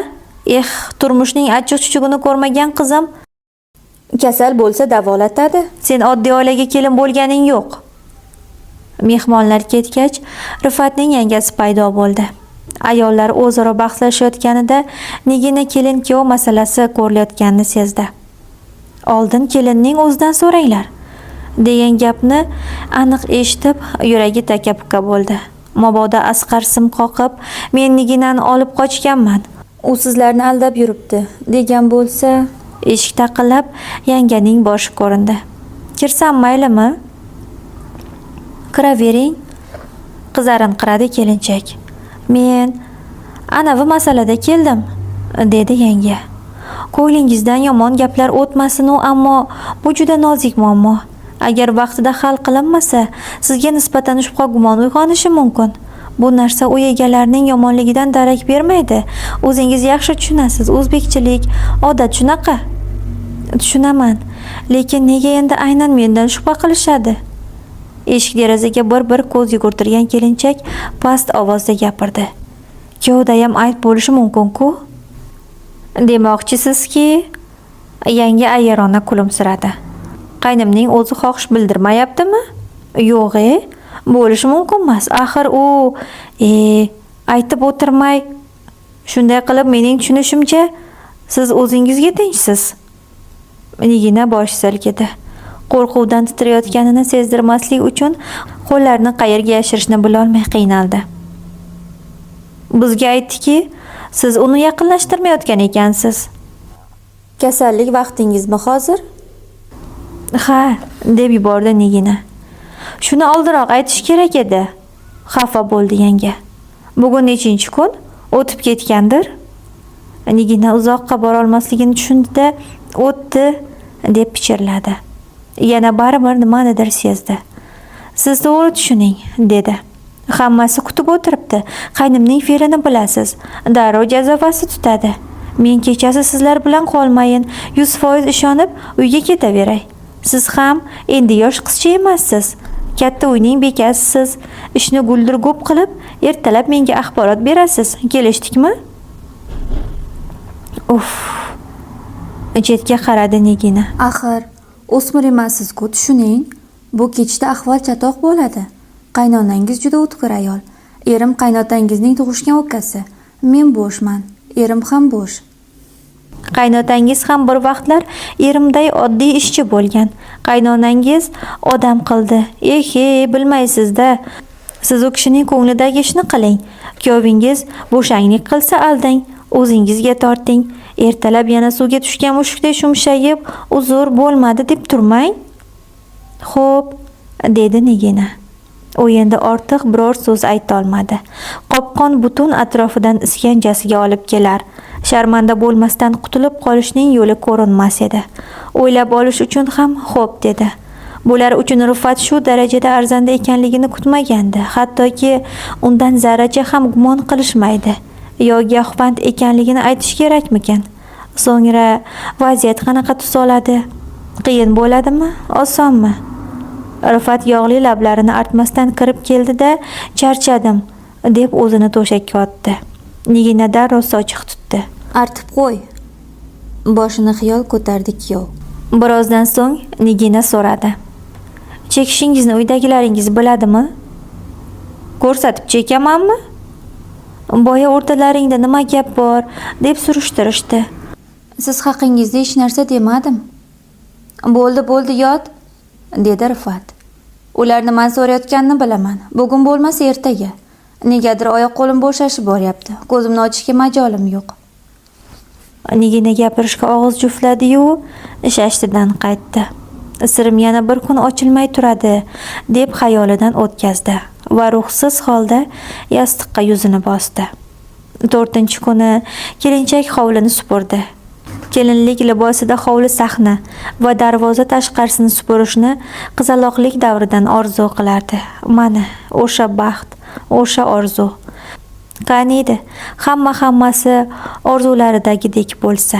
Eh, turmushning achchiq chuchugini ko'rmagan qizim. Kasal bo'lsa davolatadi. Sen oddiy oilaga kelin bo'lganing yo'q. Mehmonlar ketgach, Rifatning yangasi paydo bo'ldi. Ayollar o'zaro bahslashayotganida Nigina kelin kuyov masalasi ko'rilayotganini sezdi. Oldin kelinning o'zidan so'ranglar, degan gapni aniq eshitib, yuragi taka-puka bo'ldi. Mabodo Asqar sim qoqib, men Niginani olib qochganman. U sizlarni aldab yuribdi, degan bo'lsa, eshik taqillab, yanganing boshi ko'rindi. Kirsam maylimi? Kiravering. Qizarinqiradi kelinchak. Men anavi masalada keldim, dedi yanga. Ko'nglingizdan yomon gaplar o'tmasin-u, ammo bu juda nozik muammo. Agar vaqtida hal qilinmasa, sizga nisbatan shubha gumon uyg'onishi mumkin. Bu narsa uy egalarining yomonligidan darak bermaydi. O'zingiz yaxshi tushunasiz, o'zbekchilik, odat shunaqa. Tushunaman, lekin nega endi aynan mendan shubha qilishadi? Eshik derazaga bir-bir ko'z yugurtirgan kelinchak past ovozda gapirdi. Kuyovdayam ayb bo'lishi mumkin-ku. Demoqchisizki, yanga ayyorona kulimsiradi. Qaynimning o'zi xohish bildirmayaptimi? Yo'g'-e, bo'lishi mumkin emas. Axir u, aytib o'tirmay, shunday qilib mening tushunishimcha, siz o'zingizga tinchsiz. Nigina bosh silkidi. Qo'rquvdan titrayotganini sezdirmaslik uchun qo'llarini qayerga yashirishni bilolmay qiynaldi. Bizga aytdiki, siz uni yaqinlashtirmayotgan ekansiz. Kasallik vaqtingizmi hozir? Ha, deb yubordi Nigina. Shuni oldinroq aytish kerak edi. Xafa bo'ldi yanga. Bugun nechinchi kun? O'tib ketgandir. Nigina uzoqqa borolmasligini tushundi-da, o'tdi deb pichirladi. Yana baribir nimanidir sezdi. Siz to'g'ri tushuning, dedi. Hammasi kutib o'tiribdi. Qaynimning fe'lini bilasiz. Darrov jazavasi tutadi. Men kechasi sizlar bilan qolmayin, 100% ishonib uyga ketaveray. Siz ham endi yosh qizcha emassiz. Katta uyning bekasisiz. Ishni guldir-go'p qilib, ertalab menga axborot berasiz. Kelishdikmi? Uff. Chetga qaradi Nigina. Axir, o'smir emassiz-ku, tushuning. Bu kechda ahvol chatoq bo'ladi. Qaynonangiz juda o'tkir ayol. Erim qaynotangizning tug'ishgan ukasi. Men bo'shman, erim ham bo'sh. Qaynotangiz ham bir vaqtlar erimday oddiy ishchi bo'lgan. Qaynonangiz odam qildi. Eh, bilmaysiz-da. Siz u kishining ko'nglidagi ishni qiling. Kuyovingiz bo'shanglik qilsa aldang, o'zingizga torting. Ertalab yana suvga tushgan mushukday shumshayib, uzr bo'lmadi deb turmang. Xo'p, dedi Nigina. U endi ortiq biror so'z ayta olmadi. Qopqon butun atrofidan iskanjasiga olib kelar. Sharmanda bo'lmasdan qutulib qolishning yo'li ko'rinmas edi. O'ylab olish uchun ham xo'p dedi. Bular uchun Rifat shu darajada arzanda ekanligini kutmagandi. Hattoki undan zarracha ham gumon qilishmaydi. Yo giyohvand ekanligini aytish kerakmikan? So'ngra vaziyat qanaqa tus oladi? Qiyin bo'ladimi, osonmi? Rifat yog'li lablarini artmasdan kirib keldi-da, charchadim deb o'zini to'shakka otdi. Nigina darrov sochiq tutdi. Artib qo'y. Boshini xiyol ko'tardi kuyov. Birozdan so'ng Nigina so'radi. Chekishingizni uydagilaringiz biladimi? Ko'rsatib chekamanmi? Boya o'rtalaringda nima gap bor deb surishtirishdi. Siz haqingizda hech narsa demadim. Bo'ldi, bo'ldi, yot, dedi Rifat. Ular nimani so'rayotganini bilaman. Bugun bo'lmasa ertaga. Negadir oyoq qo'lim bo'shashib boryapti. Ko'zimni ochishga majolim yo'q. Nigina gapirishga og'iz juftladi-yu, shashtidan qaytdi. Sirim yana bir kun ochilmay turadi, deb xayolidan o'tkazdi va ruhsiz holda yostiqqa yuzini bosdi. 4-kuni kelinchak hovlini supurdi. Kelinlik libosida hovli sahna va darvoza tashqarisini supurishni qizaloqlik davridan orzu qilardi. Mana o'sha baxt, o'sha orzu. Qaniydi, hammasi orzularidagidek bo'lsa.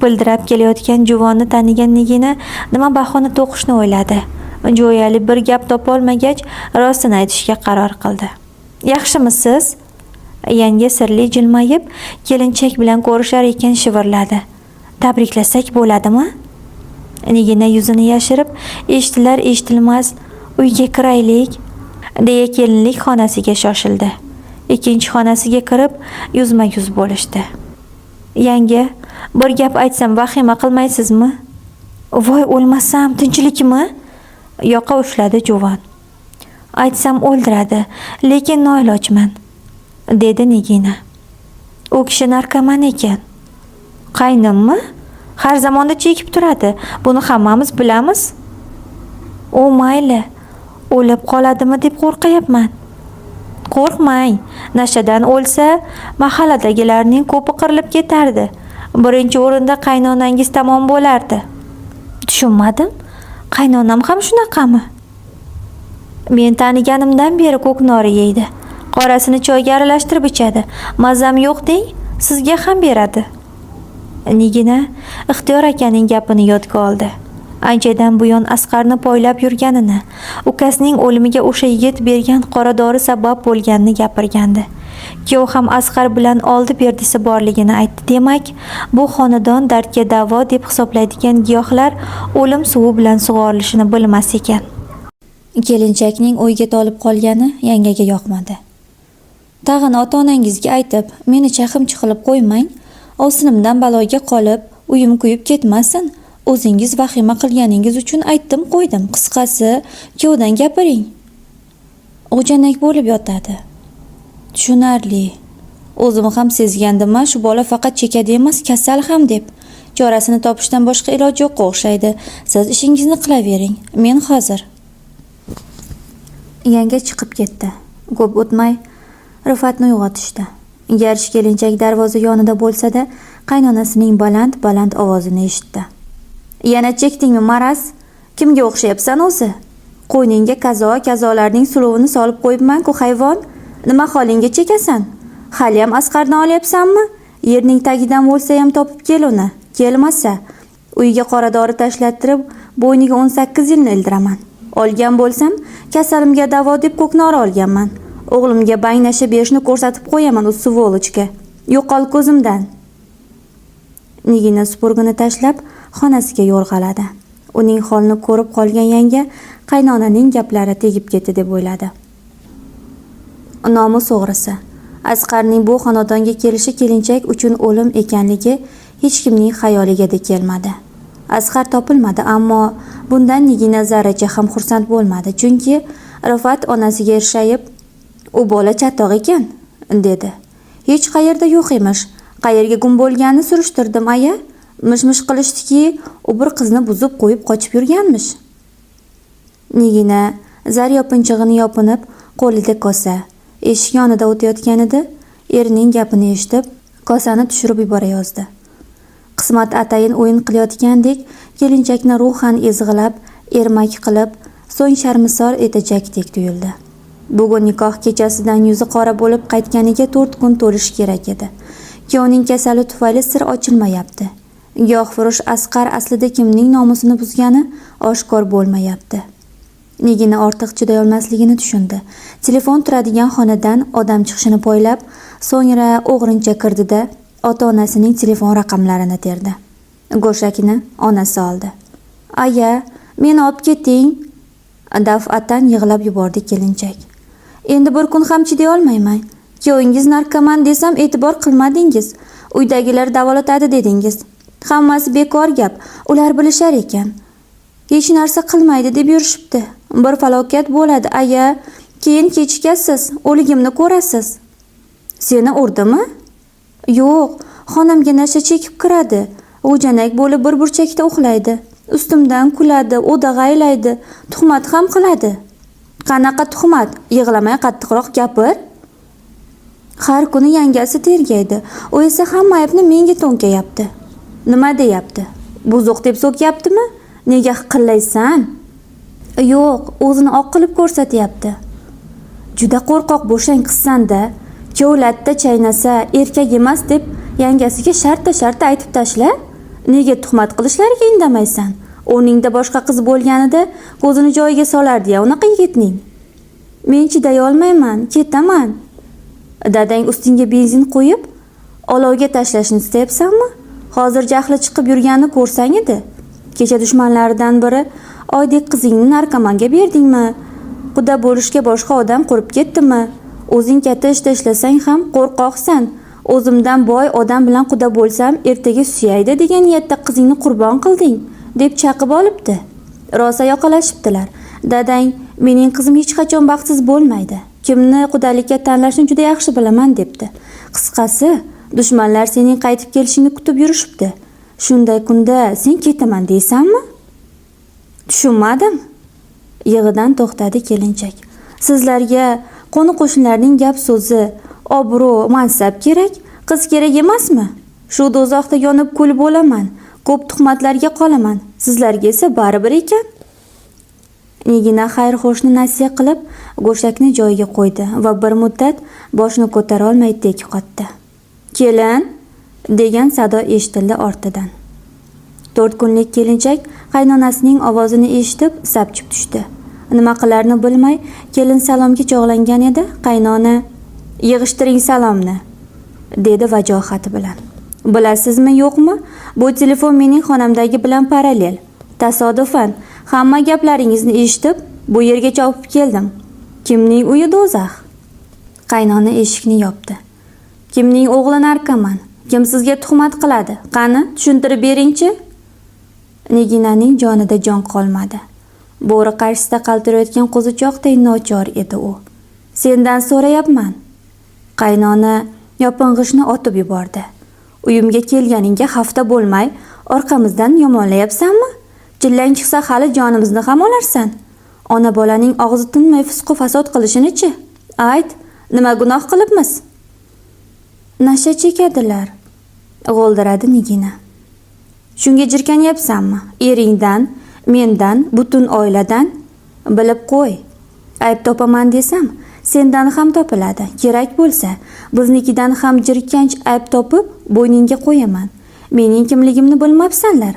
Bildirab kelayotgan juvonni tanigan Nigina nima bahona to'qishni o'yladi. Jo'yali bir gap topolmagach, rostini aytishga qaror qildi. Yaxshimisiz? Yanga sirli jilmayib, kelinchak bilan ko'rishar ekan shivirladi. Tabriklasak bo'ladimi? Nigina yuzini yashirib, eshitilar eshitilmas uyga kiraylik, deya kelinlik xonasiga shoshildi. Ikkinchi xonasiga kirib, yuzma-yuz bo'lishdi. Yanga, bir gap aytsam vahima qilmaysizmi? Voy o'lmasam, tinchlikmi? Yoqa ushladi juvon. Aytsam o'ldiradi, lekin noilojman, dedi Nigina. U kishi narkoman ekan. Qaynimmi? Har zamonda chekib turadi. Buni hammamiz bilamiz. U mayli, o'lib qoladimi deb qo'rqyapman. Qo'rqmang, nashadan o'lsa, mahalladagilarning ko'pi qirilib ketardi. Birinchi o'rinda qaynonangiz tamom bo'lardi. Tushunmadim. Qaynonam ham shunaqami? Men taniganimdan beri ko'knori yeydi. Qorasini choyga aralashtirib ichadi. Mazam yo'q deng, sizga ham beradi. Nigina Ixtiyor akaning gapini yodga oldi. Anchadan buyon Asqarni poylab yurganini, ukasining o'limiga o'sha yigit bergan qora dori sabab bo'lganini gapirgandi. Kuyov ham Asqar bilan oldi berdisi borligini aytdi. Demak, bu xonadon dardga davo deb hisoblaydigan giyohlar o'lim suvi bilan sug'orilishini bilmas ekan. Kelinchakning o'yga tolib qolgani yangaga yoqmadi. Tag'in ota-onangizga aytib, meni chaqimchi qilib qo'ymang. Ovsinimdan baloga qolib, uyim kuyib ketmasin. O'zingiz vahima qilganingiz uchun aytdim qo'ydim. Qisqasi, kuyovdan gapiring. G'ujanak bo'lib yotadi. Tushunarli. O'zim ham sezgandim, shu bola faqat chekadi emas, kasal ham deb. Chorasini topishdan boshqa iloj yo'qqa o'xshaydi. Siz ishingizni qilavering. Men hozir. Yanga chiqib ketdi. Ko'p o'tmay Rifatni uyg'otishdi. Garchi kelinchak darvoza yonida bo'lsa-da, qaynonasining baland-baland ovozini eshitdi. Yana chekdingmi, maraz? Kimga o'xshayapsan o'zi? Qo'yningga kazo-kazolarning suluvini solib qo'yibman-ku, hayvon. Nima holingga chekasan? Haliyam Asqardan olyapsanmi? Yerning tagidan bo'lsa ham topib kel uni. Kelmasa, uyiga qora dori tashlattirib, bo'yniga 18 yilni ildiraman. Olgan bo'lsam, kasalimga davo deb ko'knori olganman. O'g'limga bang nasha berishni ko'rsatib qo'yaman u svolochga. Yo'qol ko'zimdan. Nigina supurgini tashlab xonasiga yo'rg'aladi. Uning holini ko'rib qolgan yanga qaynonaning gaplari tegib ketdi deb o'yladi. Nomus o'g'risi. Asqarning bu xonadonga kelishi kelinchak uchun o'lim ekanligi hech kimning xayoliga kelmadi. Asqar topilmadi, ammo bundan Nigina zarracha ham xursand bo'lmadi, chunki Rifat onasiga ershayib, "U bola chatoq ekan", dedi. Hech qayerda yo'q emish. Qayerga gum bo'lganini surishtirdim, aya. Mish-mish qilishdiki, u bir qizni buzib qo'yib qochib yurganmish. Nigina zar yopinchig'ini yopinib, qo'lida kosa, eshik yonida o'tayotganida erining gapini eshitib, kosani tushirib yubora yozdi. Qismat atayin o'yin qilayotgandek, kelinchakni ruhan ezg'ilab, ermak qilib, so'ng sharmisor etajakdek tuyuldi. Bugun nikoh kechasidan yuzi qora bo'lib qaytganiga 4 kun to'lishi kerak edi. Kuyovning kasali tufayli sir ochilmayapti. Giyohfurush Asqar aslida kimning nomusini buzgani oshkor bo'lmayapti. Nigina ortiq chiday olmasligini tushundi. Telefon turadigan xonadan odam chiqishini poylab, so'ngra o'g'rincha kirdida ota-onasining telefon raqamlarini terdi. Go'shakni onasi oldi. "Aya, meni olib keting." Daf'atan yig'lab yubordi kelinchak. "Endi bir kun ham chiday olmayman. Kuyovingiz narkoman desam e'tibor qilmadingiz. Uydagilar davolatadi dedingiz. Hammasi bekor gap. Ular bilishar ekan. Hech narsa qilmaydi deb yurishibdi. Bir falokat bo'ladi, aya. Keyin kechikasiz, o'ligimni ko'rasiz. Seni urdimi? Yo'q, xonamga nasha chekib kiradi. G'ujanak bo'lib bir burchakda uxlaydi. Ustimdan kuladi, o'dag'aylaydi, tuhmat ham qiladi. Qanaqa tuhmat? Yig'lamay qattiqroq gapir. Har kuni yangasi tergaydi. U esa hamma aybni menga to'nkayapti. Nima deyapti? Buzuq deb so'kyaptimi? Nega hiqillaysan? Yo'q, o'zini oq qilib ko'rsatyapti. Juda qo'rqoq bo'shang qizsan-da. Kuyov latta chaynasa erkak emas deb yangasiga shartta-shartta aytib tashla. Nega tuhmat qilishlariga indamaysan? O'rningda boshqa qiz bo'lganida ko'zini joyiga solardi-ya unaqa yigitning. Men chiday olmayman, ketaman. Dadang ustingga benzin quyib, olovga tashlashni istayapsanmi? Hozir jahli chiqib yurganini ko'rsang edi. Kecha dushmanlaridan biri oydek qizingni narkomanga berdingmi? Quda bo'lishga boshqa odam qurib ketdimi? O'zing katta ishda ishlasang ham qo'rqoqsan. O'zimdan boy odam bilan quda bo'lsam, ertaga suyaydi degan niyatda qizingni qurbon qilding, deb chaqib olibdi. Rosa yoqalashibdilar. Dadang, mening qizim hech qachon baxtsiz bo'lmaydi. Kimni qudalikka tanlashni juda yaxshi bilaman, debdi. Qisqasi, dushmanlar sening qaytib kelishingni kutib yurishibdi. Shunday kunda sen ketaman deysanmi? Tushunmadim. Yig'idan to'xtadi kelinchak. Sizlarga qo'ni-qo'shnilarning gap so'zi, obro', mansab kerak, qiz kerak emasmi? Shu do'zaxda yonib kul bo'laman, ko'p tuhmatlarga qolaman. Sizlarga esa baribir ekan. Nigina xayr-xo'shni nasiya qilib, go'shakni joyiga qo'ydi va bir muddat boshini ko'tara olmay tek qotdi. Kelin, degan sado eshitildi ortidan. 4 kunlik kelinchak qaynonasining ovozini eshitib sapchib tushdi. Nima qilarini bilmay kelin salomga chog'langan edi, qaynona yig'ishtiring salomni, dedi vajohati bilan. Bilasizmi yo'qmi? Bu telefon mening xonamdagi bilan parallel. Tasodifan hamma gaplaringizni eshitib, bu yerga chopib keldim. Kimning uyi do'zax? Qaynona eshikni yopdi. Kimning o'g'li narkoman? Kim sizga tuhmat qiladi? Qani, tushuntirib beringchi. Niginaning jonida jon qolmadi. Bo'ri qarshisida qaltirayotgan qo'zichoqday nochor edi u. Sendan so'rayapman. Qaynona yoping'ishni otib yubordi. Uyimga kelganingga hafta bo'lmay orqamizdan yomonlayapsanmi? Chillang chiqsa hali jonimizni ham olarsan. Ona bolaning og'zi tinmay fisqu fasod qilishini-chi? Ayt, nima gunoh qilibmiz? Nasha chekadilar, g'o'ldiradi Nigina. Shunga jirkanyapsanmi? Eringdan, mendan, butun oiladan bilib qo'y. Ayb topaman desam, sendan ham topiladi. Kerak bo'lsa, biznikidan ham jirkanch ayb topib, bo'yningga qo'yaman. Mening kimligimni bilmabsanlar.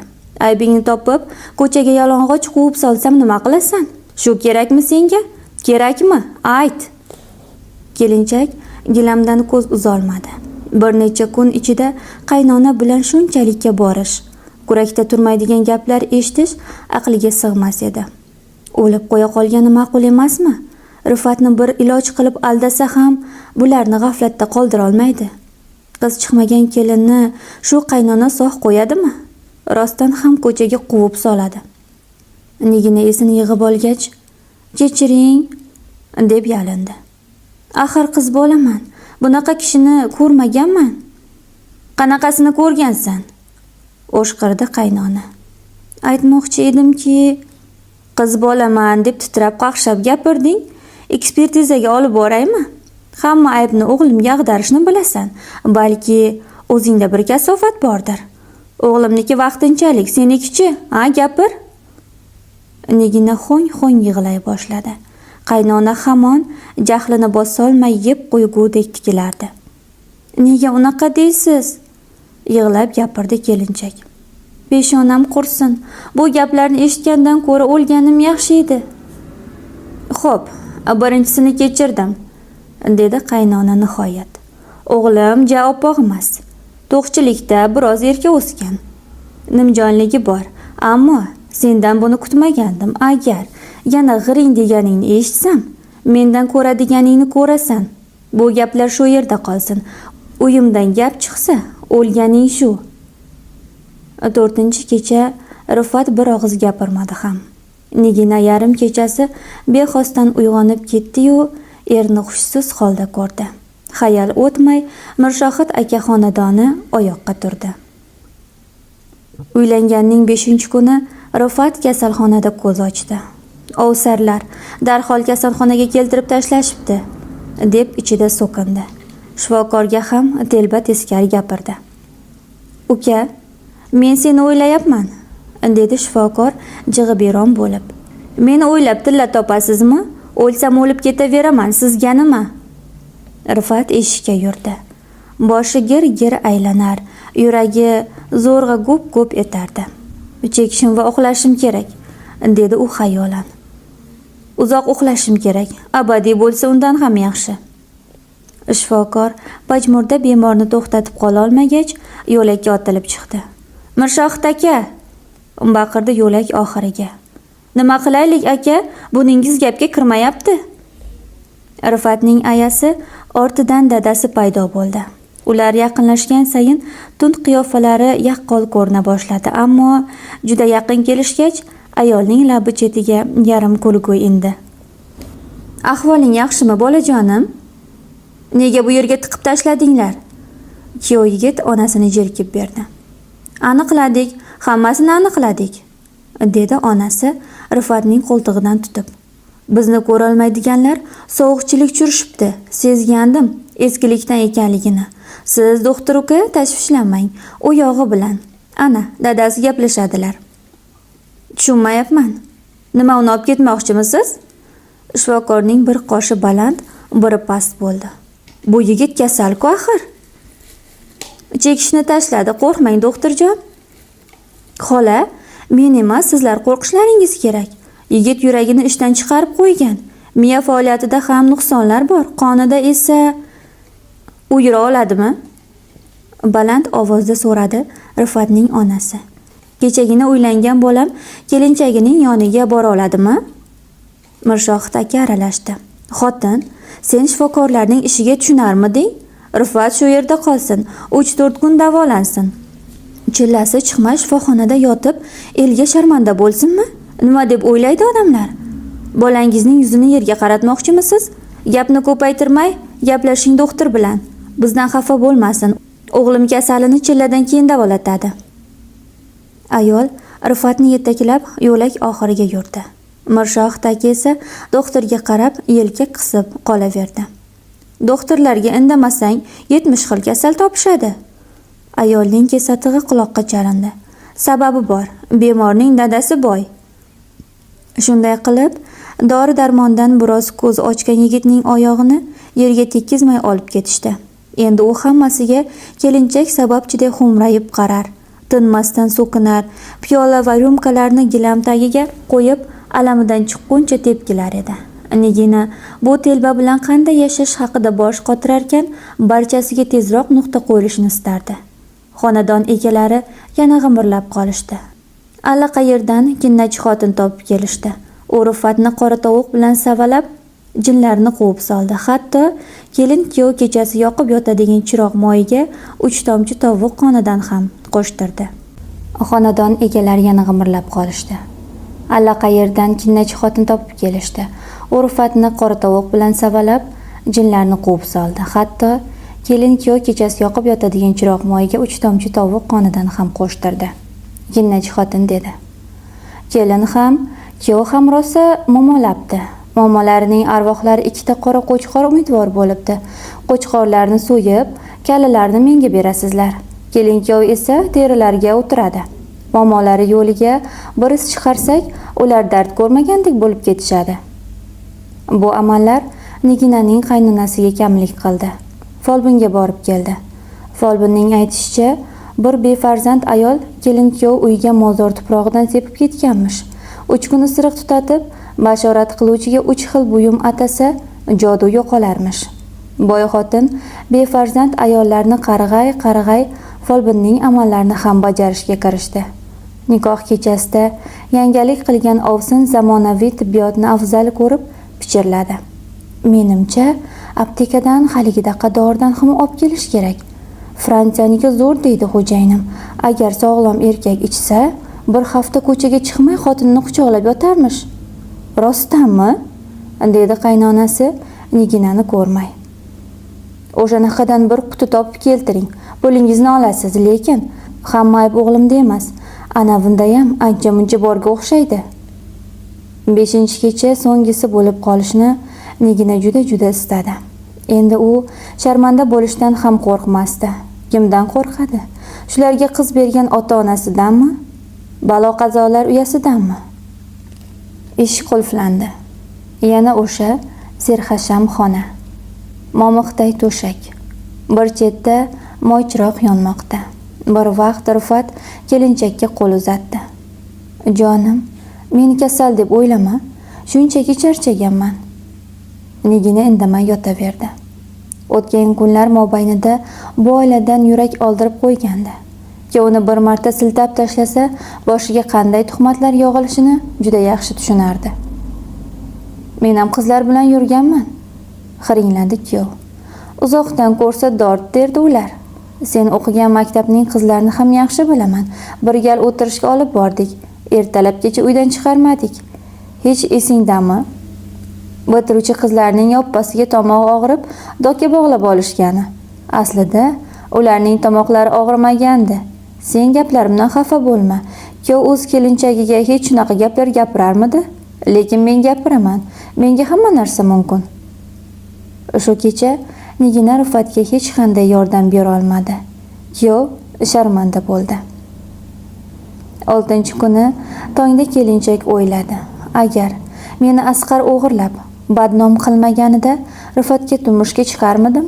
Aybingni topib, ko'chaga yalang'och quvib solsam nima qilasan? Shu kerakmi senga? Kerakmi? Ayt. Kelinchak gilamdan ko'z uzolmadi. Bir necha kun ichida qaynona bilan shunchalikka borish, kurakda turmaydigan gaplar eshitish aqliga sig'mas edi. O'lib qo'ya qolgani ma'qul emasmi? Rifatni bir iloj qilib aldasa ham bularni g'aflatda qoldira olmaydi. Qiz chiqmagan kelinni shu qaynona sog' qo'yadimi? Rostdan ham ko'chaga quvib soladi. Nigina esini yig'ib olgach, "Kechiring", deb yalindi. Axir qiz bolaman. Bunaqa kishini ko'rmaganman. Qanaqasini ko'rgansan? O'shqirdi qaynona. Aytmoqchi edimki, qiz bolaman deb titrab qaqshab gapirding. Ekspertizaga olib boraymi? Hamma aybni o'g'limga ag'darishni bilasan. Balki o'zingda bir kasofat bordir. O'g'limniki vaqtinchalik, senikichi? Ha, gapir. Nigina ho'ng-ho'ng yig'lay boshladi. Qaynona hamon jahlini bosolmay yeb qo'ygudek tikilardi. Nega unaqa deysiz? Yig'lab gapirdi kelinchak. Peshonam qursin. Bu gaplarni eshitgandan ko'ra o'lganim yaxshi edi. Xo'p, birinchisini kechirdim, dedi qaynona nihoyat. O'g'lim ja oppoq emas. To'qchilikda biroz erka o'sgan. Nimjonligi bor, ammo sendan buni kutmagandim. Agar yana g'iring deganingni eshitsam, mendan ko'radiganingni ko'rasan. Bu gaplar shu yerda qolsin. Uyimdan gap chiqsa, o'lganing shu. 4-kecha Rifat bir og'iz gapirmadi ham. Nigina yarim kechasi bexosdan uyg'onib ketdi-yu, erni hushsiz holda ko'rdi. Xayal o'tmay Mirshohid aka xonadoni oyoqqa turdi. Uylanganning 5-kuni Rifat kasalxonada ko'z ochdi. Ovsarlar darhol kasalxonaga keltirib tashlashibdi, deb ichida so'kindi. Shifokorga ham telba teskari gapirdi. Uka, men seni o'ylayapman, dedi shifokor jig'iberon bo'lib. Meni o'ylab tilla topasizmi? O'lsam o'lib ketaveraman, sizga nima? Rifat eshikka yurdi. Boshi gir-gir aylanar, yuragi zo'rg'a gup-gup etardi. Chekishim va uxlashim kerak, dedi u xayolan. Uzoq uxlashim kerak, abadiy bo'lsa undan ham yaxshi. Shifokor pajmurda bemorni to'xtatib qola olmagach, yo'lakka otilib chiqdi. Mirshohid aka, baqirdi yo'lak oxiriga. Nima qilaylik aka, buningiz gapga kirmayapti. Rifatning ayasi ortidan dadasi paydo bo'ldi. Ular yaqinlashgan sayin tund qiyofalari yaqqol ko'rina boshladi, ammo juda yaqin kelishgach, ayolning labi chetiga yarim kulgu indi. Ahvoling yaxshimi, bolajonim? Nega bu yerga tiqib tashladinglar? Kuyov yigit onasini jerkib berdi. Aniqladik, hammasini aniqladik, dedi onasi Rifatning qo'ltig'idan tutib. Bizni ko'rolmaydiganlar sovuqchilik tushirishibdi, sezgandim eskilikdan ekanligini. Siz doktor uka tashvishlanmang, u yog'i bilan. Ana, dadasi gaplashadilar. Tushunmayapman. Nima, uni olib ketmoqchimisiz? Shifokorning bir qoshi baland, biri past bo'ldi. Bu yigit kasal-ku axir. Chekishni tashladi, qo'rqmang doktorjon. Xola, men emas, sizlar qo'rqishlaringiz kerak. Yigit yuragini ishdan chiqarib qo'ygan. Miya faoliyatida ham nuqsonlar bor. Qonida esa u yura oladimi? Baland ovozda so'radi Rifatning onasi. Kechagina uylangan bolam kelinchagining yoniga bora oladimi? Mirshohid aka aralashdi. Xotin, sen shifokorlarning ishiga tushunarmiding? Rifat shu yerda qolsin, 3-4 kun davolansin. Chillasi chiqmay shifoxonada yotib, elga sharmanda bo'lsinmi? Nima deb o'ylaydi odamlar? Bolangizning yuzini yerga qaratmoqchimisiz? Gapni ko'paytirmay, gaplashing doktor bilan. Bizdan xafa bo'lmasin. O'g'lim kasalini chilladan keyin davolatadi. Ayol Rifatni yetaklab yo'lak oxiriga yurdi. Mirshohid aka esa doktorga qarab yelka qisib qolaverdi. Doktorlarga indamasang 70 xil kasal topishadi. Ayolning kesatig'i quloqqa chalindi. Sababi bor. Bemorning dadasi boy. Shunday qilib, dori-darmondan biroz ko'z ochgan yigitning oyog'ini yerga tekkizmay olib ketishdi. Endi u hammasiga kelinchak sababchidek xo'mrayib qarar, tinmasdan so'kinar, piyola va ryumkalarni gilam tagiga qo'yib, alamidan chiqquncha tepkilar edi. Nigina bu telba bilan qanday yashash haqida bosh qotirarkan, barchasiga tezroq nuqta qo'yilishini istardi. Xonadon egalari yana g'imirlab qolishdi. Allaqayerdan kinnachi xotin topib kelishdi. U Rifatni qora tovuq bilan savalab, jinlarni quvib soldi. Hatto kelin kuyov kechasi yoqib yotadigan chiroq moyiga 3 tomchi tovuq qonidan ham qo'shtirdi. Xonadon egalari yana g'imirlab qolishdi. Allaqayerdan kinnachi xotin topib kelishdi. U Rifatni qora tovuq bilan savalab, jinlarni quvib soldi. Hatto kelin kuyov kechasi yoqib yotadigan chiroq moyiga 3 tomchi tovuq qonidan ham qo'shtirdi. Kinnachi xotin dedi: Kelin ham, kuyov ham rosa momolabdi. Momolarining arvohlari 2ta qora qo'chqor umidvor bo'libdi. Qo'chqorlarni so'yib, kallalarini menga berasizlar. Kelin kuyov esa terilarga o'tiradi. Momolari yo'liga bir iz chiqarsak, ular dard ko'rmagandek bo'lib ketishadi. Bu amallar Niginaning qaynonasiga kamlik qildi. Folbinga borib keldi. Folbinning aytishicha, bir befarzand ayol kelin kuyov uyiga mozor tuprog'idan sepib ketganmish. 3 kun isiriq tutatib, bashorat qiluvchiga 3 xil buyum atasa, jodu yo'qolarmish. Boy xotin befarzand ayollarni qarg'ay-qarg'ay folbinning amallarini ham bajarishga kirishdi. Nikoh kechasida yangalik qilgan ovsin zamonaviy tibbiyotni afzal ko'rib pichirladi. Menimcha, aptekadan haligidaqa doridan ham olib kelish kerak. Fransiyaniki zo'r deydi xo'jayinim. Agar sog'lom erkak ichsa, Bir hafta ko'chaga chiqmay xotinini quchoqlab yotarmish. Rostdanmi? Dedi qaynonasi Niginani ko'rmay. O'shanaqadan bir quti topib keltiring. Pulingizni olasiz, lekin hamma ayb o'g'limda emas. Ana bundayam ancha-muncha borga o'xshaydi. 5-kecha so'nggisi bo'lib qolishni Nigina juda-juda istadi. Endi u sharmanda bo'lishdan ham qo'rqmasdi. Kimdan qo'rqadi? Shularga qiz bergan ota-onasidanmi? Balo qazolar uyasidanmi? Eshik qulflandi. Yana o'sha serhasham xona. Momiqday to'shak. Bir chetda moychiroq yonmoqda. Bir vaqt Rifat kelinchakka qo'l uzatdi. Jonim, meni kasal deb o'ylama, shunchaki charchaganman. Nigina indamay yotaverdi. O'tgan kunlar mobaynida bu oiladan yurak oldirib qo'ygandi. Uni bir marta siltab tashlasa, boshiga qanday tuhmatlar yog'ilishini juda yaxshi tushunardi. Men ham qizlar bilan yurganman, xiringladi kuyov. Uzoqdan ko'rsa dord derdi ular. Sen o'qigan maktabning qizlarini ham yaxshi bilaman. Bir gal o'tirishga olib bordik. Ertalabgacha uydan chiqarmadik. Hech esingdami? Bitiruvchi qizlarning yoppasiga tomog'i og'rib, doka bog'lab olishgani. Aslida ularning tomoqlari og'rimagandi. Sen gaplarimdan xafa bo'lma. Kuyov o'z kelinchagiga hech shunaqa gaplar gapirarmidi? Lekin men gapiraman. Menga hamma narsa mumkin. Shu kecha Nigina Rifatga hech qanday yordam bera olmadi. Kuyov sharmanda bo'ldi. 6-kuni tongda kelinchak o'yladi. Agar meni Asqar o'g'irlab badnom qilmaganida Rifatga turmushga chiqarmidim?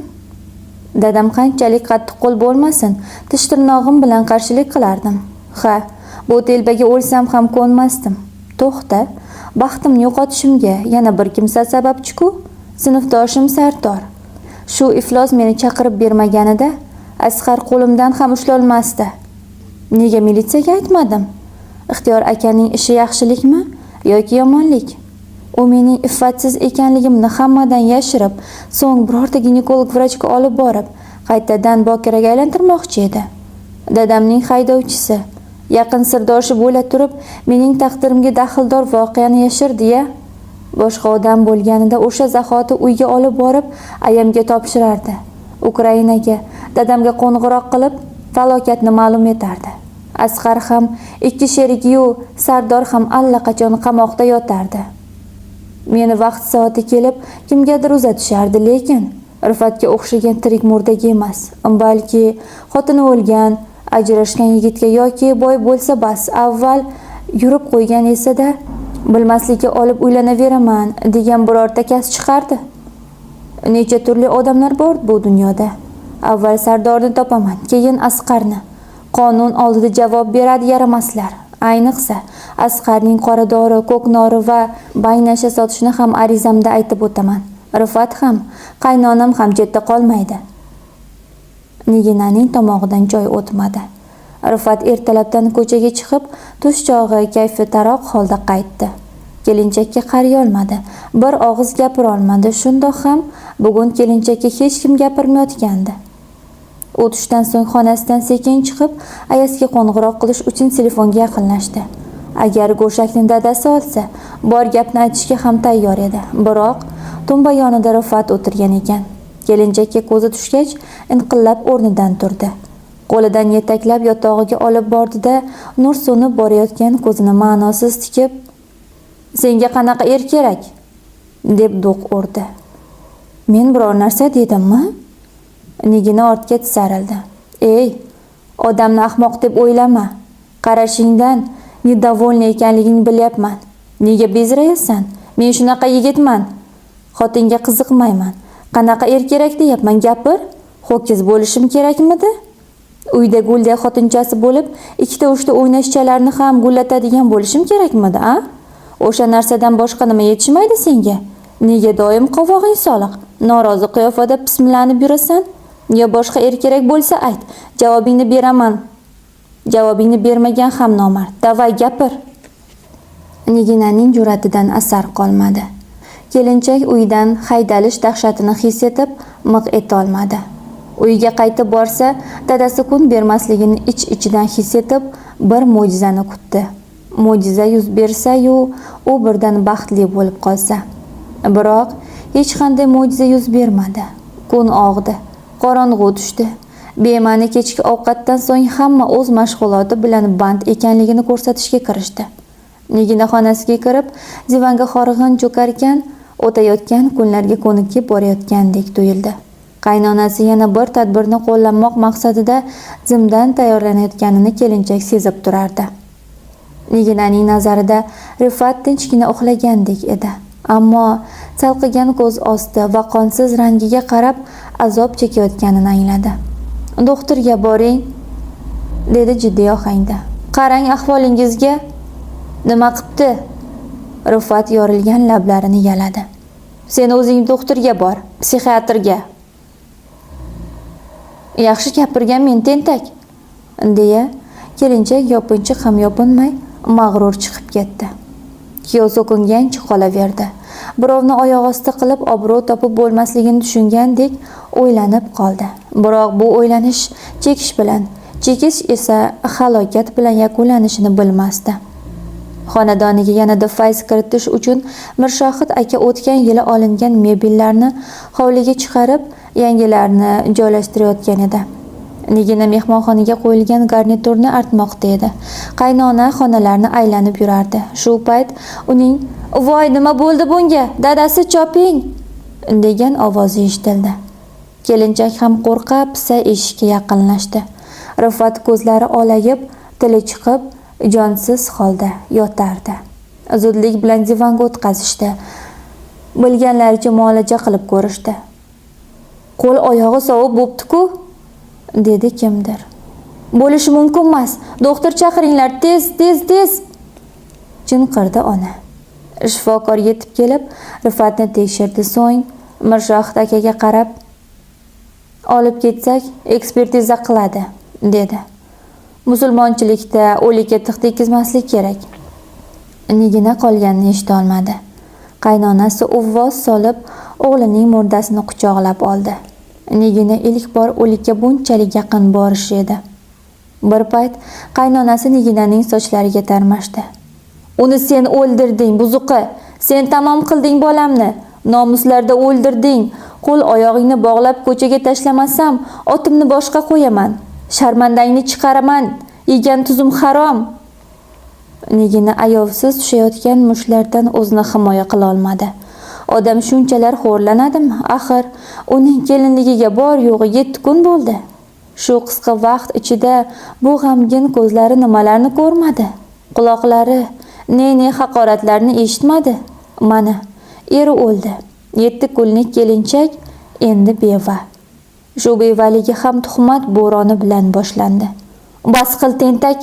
Dadam qanchalik qattiqqo'l bo'lmasin, tish tirnog'im bilan qarshilik qilardim. Ha, bu telbaga o'lsam ham ko'nmasdim. To'xta, baxtimni yo'qotishimga yana bir kimsa sababchi-ku, sinfdoshim Sardor. Shu iflos meni chaqirib bermaganida Asqar qo'limdan ham ushlolmasdi. Nega militsiyaga aytmadim? Ixtiyor akaning ishi yaxshilikmi yoki yomonlik? U mening iffatsiz ekanligimni hammadan yashirib, so'ng birorta ginekolog vrachga olib borib, qaytadan bokiraga aylantirmoqchi edi. Dadamning haydovchisi, yaqin sirdoshi bo'la turib, mening taqdirimga daxldor voqeani yashirdi-ya. Boshqa odam bo'lganida o'sha zahoti uyga olib borib, ayamga topshirardi. Ukrainaga dadamga qo'ng'iroq qilib, falokatni ma'lum etardi. Asqar ham, ikki sherigiyu Sardor ham allaqachon qamoqda yotardi. Meni vaqt soati kelib kimgadir uzatishardi, lekin Rifatga o'xshagan tirik murdaga emas, balki xotini o'lgan, ajrashgan yigitga yoki boy bo'lsa bas, avval yurib qo'ygan esa-da bilmaslikka olib uylanaveraman degan birorta kas chiqardi. Necha turli odamlar bor bu dunyoda. Avval Sardorni topaman, keyin Asqarni. Qonun oldida javob beradi yaramaslar. Ayniqsa, Asqarning qoradori, ko'knori va baynasha sotishini ham arizamda aytib o'taman. Rifat ham, qaynonam ham chetda qolmaydi. Niginaning tomog'idan joy o'tmadi. Rifat ertalabdan ko'chaga chiqib, tush chog'i kayfi taroq holda qaytdi. Kelinchakka qaray olmadi, bir og'iz gapira olmadi. Shundoq ham bugun kelinchakka hech kim gapirmayotgandi. U tushdan so'ng xonasidan sekin chiqib, ayasiga qo'ng'iroq qilish uchun telefonga yaqinlashdi. Agar go'shakni dadasi olsa, bor gapni aytishga ham tayyor edi. Biroq tumba yonida Rifat o'tirgan ekan. Kelinchakka ko'zi tushgach, inqillab o'rnidan turdi. Qo'lidan yetaklab yotog'iga olib bordi-da, nur so'nib borayotgan ko'zini ma'nosiz tikib, "Senga qanaqa er kerak?" deb do'q urdi. "Men biror narsa dedimmi?" Nigina ortga tisarildi. "Ey, odamni ahmoq deb o'ylama. Qarashingdan nedovolniy ekanligingni bilyapman. Nega bezrayasan? Men shunaqa yigitman. Xotinga qiziqmayman. Qanaqa er kerak deyapman, gapir. Ho'kiz bo'lishim kerakmidi? Uyda gulday xotinchasi bo'lib, ikkita uchta o'ynashchalarni ham gullatadigan bo'lishim kerakmidi, a? O'sha narsadan boshqa nima yetishmaydi senga? Nega doim qovog'ing soliq? Norozi qiyofada pismilanib yurasan? Yo boshqa er kerak bo'lsa ayt, javobingni beraman. Javobingni bermagan ham nomard. Davay gapir." Niginaning jur'atidan asar qolmadi. Kelinchak uydan haydalish dahshatini his etib, miq etolmadi. Uyiga qaytib borsa, dadasi kun bermasligini ich-ichidan his etib, Bir mo'jizani kutdi. Mo'jiza yuz bersa-yu, u birdan baxtli bo'lib qolsa. Biroq hech qanday mo'jiza yuz bermadi. Kun og'di, qorong'u tushdi. Bema'ni kechki ovqatdan so'ng hamma o'z mashg'uloti bilan band ekanligini ko'rsatishga kirishdi. Nigina xonasiga kirib, divanga horg'in cho'karkan, o'tayotgan kunlarga ko'nikib borayotgandek tuyuldi. Qaynonasi yana bir tadbirni qo'llanmoq maqsadida zimdan tayyorlanayotganini kelinchak sezib turardi. Niginaning nazarida Rifat tinchgina uxlagandek edi. Ammo salqigan ko'z osti va qonsiz rangiga qarab azob chekayotganini angladi. "Doktorga boring", dedi jiddiy ohangda. "Qarang ahvolingizga. Nima qipti?" Rifat yorilgan lablarini yaladi. "Sen o'zing doktorga bor, psixiatrga." "Yaxshi gapirgan men tentak", deya kelinchak yopinchiq ham yopinmay mag'rur chiqib ketdi. Kuyov so'kingancha qolaverdi. Birovni oyoq osti qilib obro' topib bo'lmasligini tushungandek o'ylanib qoldi. Biroq bu o'ylanish chekish bilan, chekish esa halokat bilan yakunlanishini bilmasdi. Xonadoniga yanada fayz kiritish uchun Mirshohid aka o'tgan yili olingan mebellarni hovliga chiqarib, yangilarini joylashtirayotgan edi. Nigina mehmonxonaga qo'yilgan garniturni artmoqda edi. Qaynona xonalarni aylanib yurardi. Shu payt uning "Voy, nima bo'ldi bunga? Dadasi, choping!" degan ovozi eshitildi. Kelinchak ham qo'rqa pisa eshikka yaqinlashdi. Rifat ko'zlari olayib, tili chiqib, jonsiz holda yotardi. Zudlik bilan divanga o'tqazishdi. Bilganlaricha muolaja qilib ko'rishdi. "Qo'l oyog'i sovib bo'pti-ku", dedi kimdir. "Bo'lishi mumkin emas. Doktor chaqiringlar, tez, tez, tez!" chinqirdi ona. Shifokor yetib kelib, Rifatni tekshirdi, so'ng Mirshohid akaga qarab, "Olib ketsak, ekspertiza qiladi", dedi. "Musulmonchilikda o'likka tig' tekkizmaslik kerak." Nigina qolganini eshita olmadi. Qaynonasi uvvos solib, o'g'lining murdasini quchoqlab oldi. Nigina ilk bor o'likka bunchalik yaqin borishi edi. Bir payt qaynonasi Niginaning sochlariga tarmashdi. "Uni sen o'ldirding, buzuqi. Sen tamom qilding bolamni. Nomuslarda o'ldirding. Qo'l oyog'ingni bog'lab ko'chaga tashlamasam, otimni boshqa qo'yaman. Sharmandangni chiqaraman. Yegan tuzum harom." Nigina ayovsiz tushayotgan mushtlardan o'zini himoya qila olmadi. Odam shunchalar xo'rlanadimi? Axir uning kelinligiga bor yo'g'i 7 kun bo'ldi. Shu qisqa vaqt ichida bu g'amgin ko'zlari nimalarni ko'rmadi? Quloqlari ne-ne haqoratlarni eshitmadi? Mana, eri o'ldi. 7 kunlik kelinchak endi beva. Shu bevaligi ham tuhmat bo'roni bilan boshlandi. "Bas qil, tentak!"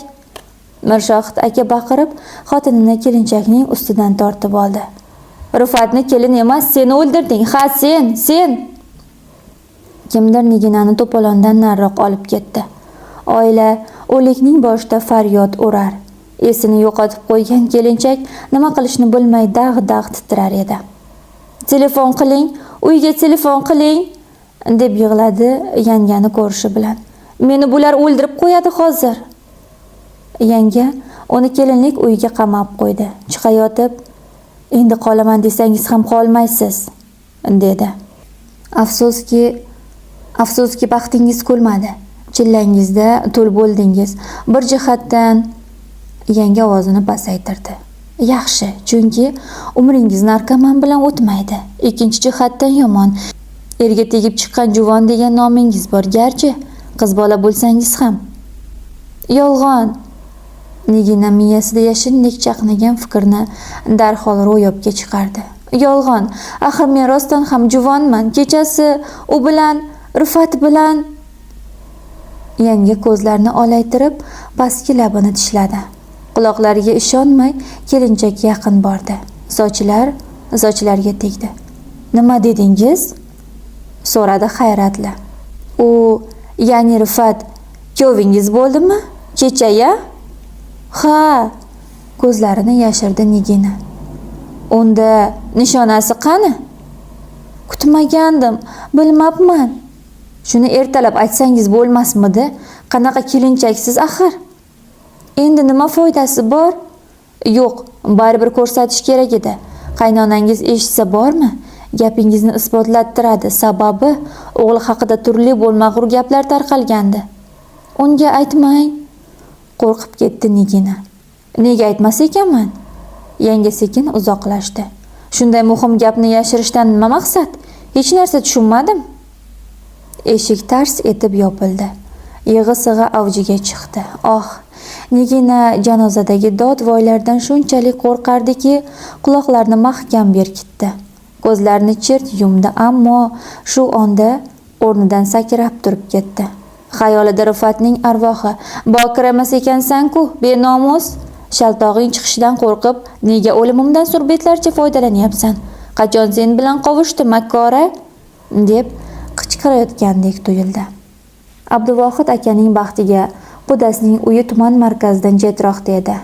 Mirshohid aka baqirib, xotinini kelinchakning ustidan tortib oldi. "Rifatni kelin emas, sen o'ldirding. Ha, sen, sen!" Kimdir Niginani to'polondan nariroq olib ketdi. Oila o'likning boshida faryod urar. Esini yo'qotib qo'ygan kelinchak nima qilishni bilmay dag'-dag' titrar edi. "Telefon qiling, uyga telefon qiling", deb yig'ladi yangani ko'rishi bilan. "Meni bular o'ldirib qo'yadi hozir." Yanga uni kelinlik uyiga qamab qo'ydi. Chiqayotib, "Endi qolaman desangiz ham qolmaysiz", dedi. Afsuski, afsuski baxtingiz kulmadi. Chillangizda tul bo'ldingiz. Bir jihatdan yanga ovozini pasaytirdi. Yaxshi, chunki umringiz narkoman bilan o'tmaydi. Ikkinchi jihatdan yomon. Erga tegib chiqqan juvon degan nomingiz bor, garchi qiz bola bo'lsangiz ham. Yolg'on. Nigina miyasida yashindek chaqnagan fikrni darhol ro'yobga chiqardi. Yolg'on. Axir men rostdan ham juvonman. Kechasi u bilan, Rifat bilan. Yanga ko'zlarini olaytirib, pastki labini tishladi. Quloqlariga ishonmay kelinchak yaqin bordi. Sochlar sochlarga tegdi. "Nima dedingiz?" so'radi hayratli. "U, ya'ni Rifat kuyovingiz bo'ldimi? Kecha-ya?" "Ha", ko'zlarini yashirdi Nigina. "Unda nishonasi qani?" "Kutmagandim, bilmabman." "Shuni ertalab aytsangiz bo'lmasmidi? Qanaqa kelinchaksiz axir?" Endi nima foydasi bor? Yo'q, baribir ko'rsatish kerak edi. Qaynonangiz eshitsa bormi? Gapingizni isbotlattiradi. Sababi o'g'li haqida turli bo'lmag'ur gaplar tarqalgandi. Unga aytmang. Qo'rqib ketdi Nigina. Nega aytmas ekanman? Yanga sekin uzoqlashdi. Shunday muhim gapni yashirishdan nima maqsad? Hech narsa tushunmadim. Eshik tars etib yopildi. Yig'i-sig'i avjiga chiqdi. Oh, Nigina janozadagi dod-voylardan shunchalik qo'rqardiki, quloqlarini mahkam berkitdi. Ko'zlarini chirt yumdi, ammo shu onda o'rnidan sakrab turib ketdi. Xayolida Rifatning arvohi: "Bokira emas ekansan-ku, benomus! Shaltog'ing chiqishidan qo'rqib, nega o'limimdan surbetlarcha foydalanyapsan? Qachon sen bilan qovushdim, makkora?" deb qichqirayotgandek tuyuldi. Abduvohid akaning baxtiga qudasining uyi tuman markazidan chetroqda edi.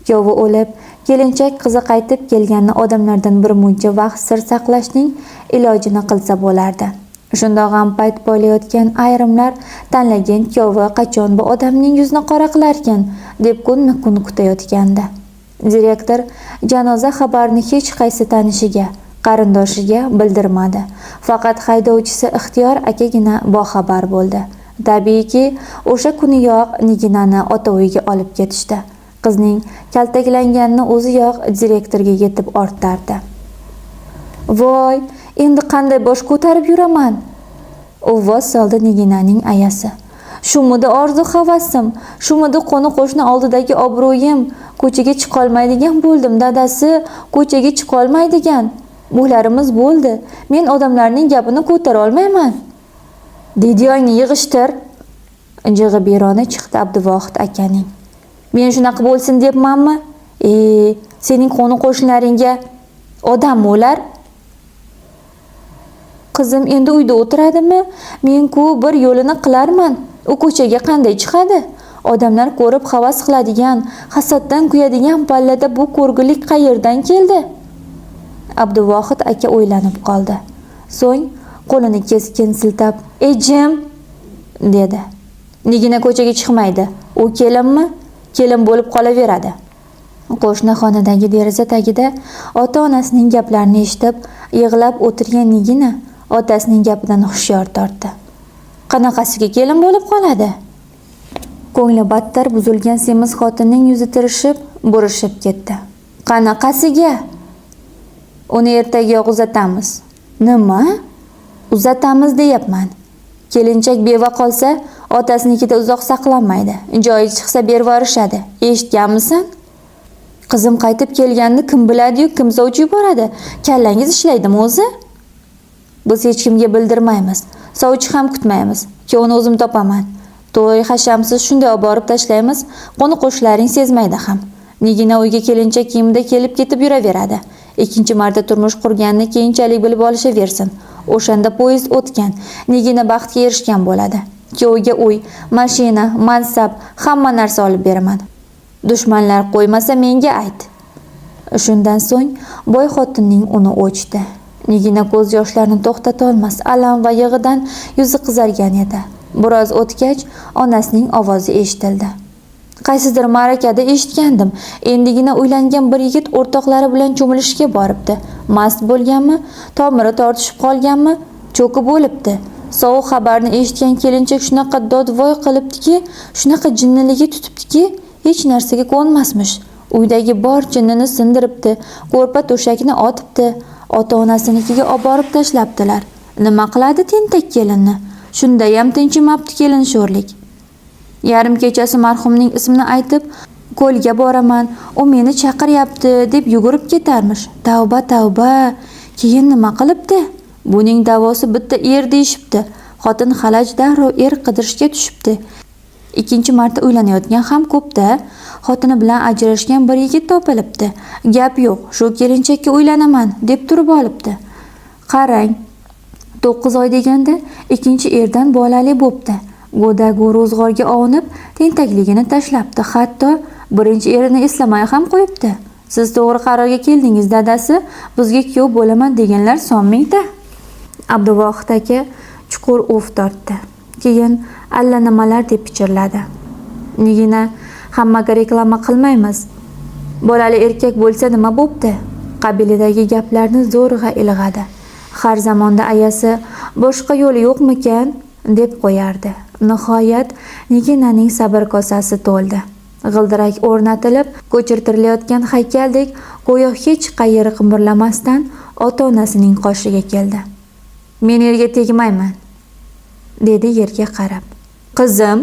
Kuyovi o'lib, kelinchak qizi qaytib kelganini odamlardan bir muncha vaqt sir saqlashning ilojini qilsa bo'lardi. Shundoq ham payt poylayotgan ayrimlar tanlagan kuyovi qachon bu odamning yuzini qora qilarkan deb kunma-kun kutayotgandi. Direktor janoza xabarini hech qaysi tanishiga, qarindoshiga bildirmadi. Faqat haydovchisi Ixtiyor akagina boxabar bo'ldi. Tabiiyki, o'sha kuniyoq Niginani ota uyiga olib ketishdi. Qizning kaltaklanganini o'ziyoq direktorga yetib ortardi. Voy, endi qanday bosh ko'tarib yuraman? Uvvos soldi Niginaning ayasi. Shumidi orzu havasim, shumidi qo'ni-qo'shni oldidagi obro'yim. Ko'chaga chiqolmaydigan bo'ldim, dadasi, ko'chaga chiqolmaydigan. Bo'larimiz bo'ldi. Men odamlarning gapini ko'tara olmayman. Dediyongni yig'ishtir. Jig'i beroni chiqdi Abduvohid akaning. Men shunaqa bo'lsin debmanmi? Sening qo'ni-qo'shnilaringga odammi ular? Qizim endi uyda o'tiradimi? Men-ku bir yo'lini qilarman. U ko'chaga qanday chiqadi? Odamlar ko'rib havas qiladigan, hasaddan kuyadigan pallada bu ko'rgulik qayerdan keldi? Abduvohid aka o'ylanib qoldi. So'ng qo'lini keskin siltab, "Ey jim!" dedi. Nigina ko'chaga chiqmaydi. U kelinmi? Kelin bo'lib qolaveradi. Qo'shni xonadagi deraza tagida ota-onasining gaplarini eshitib, yig'lab o'tirgan Nigina otasining gapidan hushyor tortdi. Qanaqasiga kelin bo'lib qoladi? Ko'ngli battar buzilgan semiz xotinning yuzi tirishib, burishib ketdi. Qanaqasiga? Uni ertaga uzatamiz. Nima? Uzatamiz deyapman. Kelinchak beva qolsa, otasinikida uzoq saqlanmaydi. Joyi chiqsa bervorishadi. Eshitganmisan? Qizim qaytib kelganini kim biladi-yu, kim sovchi yuboradi? Kallangiz ishlaydimi o'zi? Biz hech kimga bildirmaymiz. Sovchi ham kutmaymiz. Kuyovni o'zim topaman. To'y hashamsiz shunday olib borib tashlaymiz, qo'ni-qo'shnilaring sezmaydi ham. Nigina uyga kelinchak kiyimida kelib ketib yuraveradi. Ikkinchi marta turmush qurganini keyinchalik bilib olishaversin. O'shanda poyezd o'tgan, Nigina baxtga erishgan bo'ladi. Kuyoviga uy, mashina, mansab, hamma narsa olib beraman. Dushmanlar qo'ymasa menga ayt. Shundan so'ng boy xotinning uni o'chdi. Nigina ko'z yoshlarini to'xtata olmas, alam va yig'idan yuzi qizargan edi. Biroz o'tgach, onasining ovozi eshitildi. Qaysidir ma'rakada eshitgandim. Endigina uylangan bir yigit o'rtoqlari bilan cho'milishga boribdi. Mast bo'lganmi, tomiri tortishib qolganmi, cho'kib o'libdi. Sovuq xabarni eshitgan kelinchak shunaqa dod-voy qilibdiki, shunaqa jinniligi tutibdiki, hech narsaga ko'nmasmish. Uydagi bor jinnini sindiribdi, ko'rpa to'shakni otibdi, ota-onasinikiga oborib tashlabdilar. Nima qiladi tentak kelinni? Shundayam tinchimabdi kelin sho'rlik. Yarim kechasi marhumning ismini aytib, ko'lga boraman, u meni chaqiryapti deb yugurib ketarmish. Tavba, tavba. Keyin nima qilibdi? Buning davosi bitta er deyishibdi. Xotin xalaj darrov er qidirishga tushibdi. Ikkinchi marta uylanayotgan ham ko'pda. Xotini bilan ajrashgan bir yigit topilibdi. Gap yo'q, shu kelinchakka uylanaman deb turib olibdi. Qarang, 9 oy deganda ikkinchi erdan bolali bo'pti. Go'dagu ro'zg'orga ovunib, tentakligini tashlabdi. Hatto birinchi erini eslamay ham qo'yibdi. Siz to'g'ri qarorga keldingiz, dadasi, bizga kuyov bo'laman deganlar son mingta. Abduvohid aka chuqur uf tortdi. Keyin allanimalar deb pichirladi. Nigina Hammaga reklama qilmaymiz. Bolali erkak bo'lsa nima bo'pti? Qabilidagi gaplarni zo'rg'a ilg'adi. Har zamonda ayasi boshqa yo'li yo'qmikan deb qo'yardi. Nihoyat Niginaning sabr kosasi to'ldi. G'ildirak o'rnatilib, ko'chirtirilayotgan haykaldek go'yo hech qayeri qimirlamasdan ota-onasining qoshiga keldi. Men erga tegmayman, dedi yerga qarab. Qizim,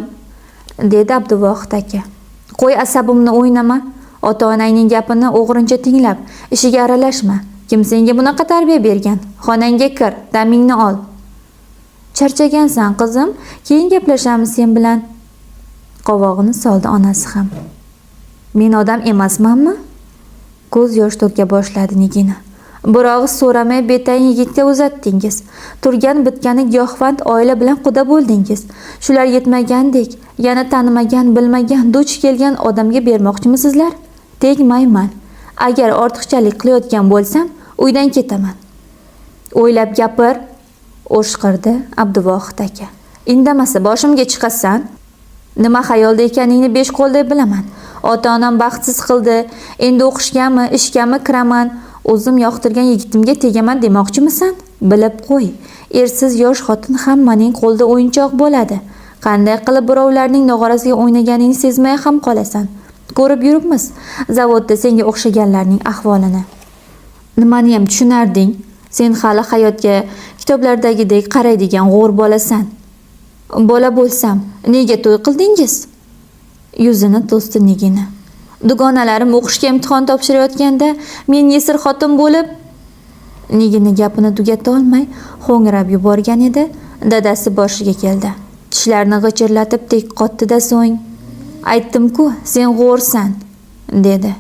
dedi Abduvohid aka. Qo'y asabimni o'ynama. Ota-onangning gapini o'g'rincha tinglab, ishiga aralashma. Kim senga bunaqa tarbiya bergan? Xonangga kir, damingni ol. Charchagansan qizim, keyin gaplashamiz sen bilan. Qovog'ini soldi onasi ham. Men odam emasmanmi? Ko'z yosh to'ka boshladi Nigina. Bir og'iz so'ramay betayin yigitga uzatdingiz. Turgan bitgani giyohvand oila bilan quda bo'ldingiz. Shular yetmagandek, yana tanimagan, bilmagan, duch kelgan odamga bermoqchimisizlar? Tegmayman. Agar ortiqchalik qilayotgan bo'lsam, uydan ketaman. O'ylab gapir, o'shqirdi Abduvohid aka. Indamasa boshimga chiqasan. Nima xayolda ekaningni besh qo'lday bilaman. Ota-onam baxtsiz qildi. Endi o'qishgami, ishgami kiraman. O'zim yoqtirgan yigitimga tegaman demoqchimisan? Bilib qo'y. Ersiz yosh xotin hammaning qo'lida o'yinchoq bo'ladi. Qanday qilib birovlarning nog'orasiga o'ynaganingni sezmay ham qolasan. Ko'rib yuribmiz zavodda senga o'xshaganlarning ahvolini. Nimani ham tushunarding? Sen hali hayotga kitoblardagidek qaraydigan g'o'r bolasan. Bola bo'lsam, nega to'y qildingiz? Yuzini to'sdi Nigina. Dugonalarim o'qishga imtihon topshirayotganda men yesir xotin bo'lib Nigina gapini tugata olmay ho'ngrab yuborgan edi, dadasi boshiga keldi. Tishlarini g'ichirlatib tek qotdi-da so'ng, aytdim-ku, sen g'o'rsan, dedi.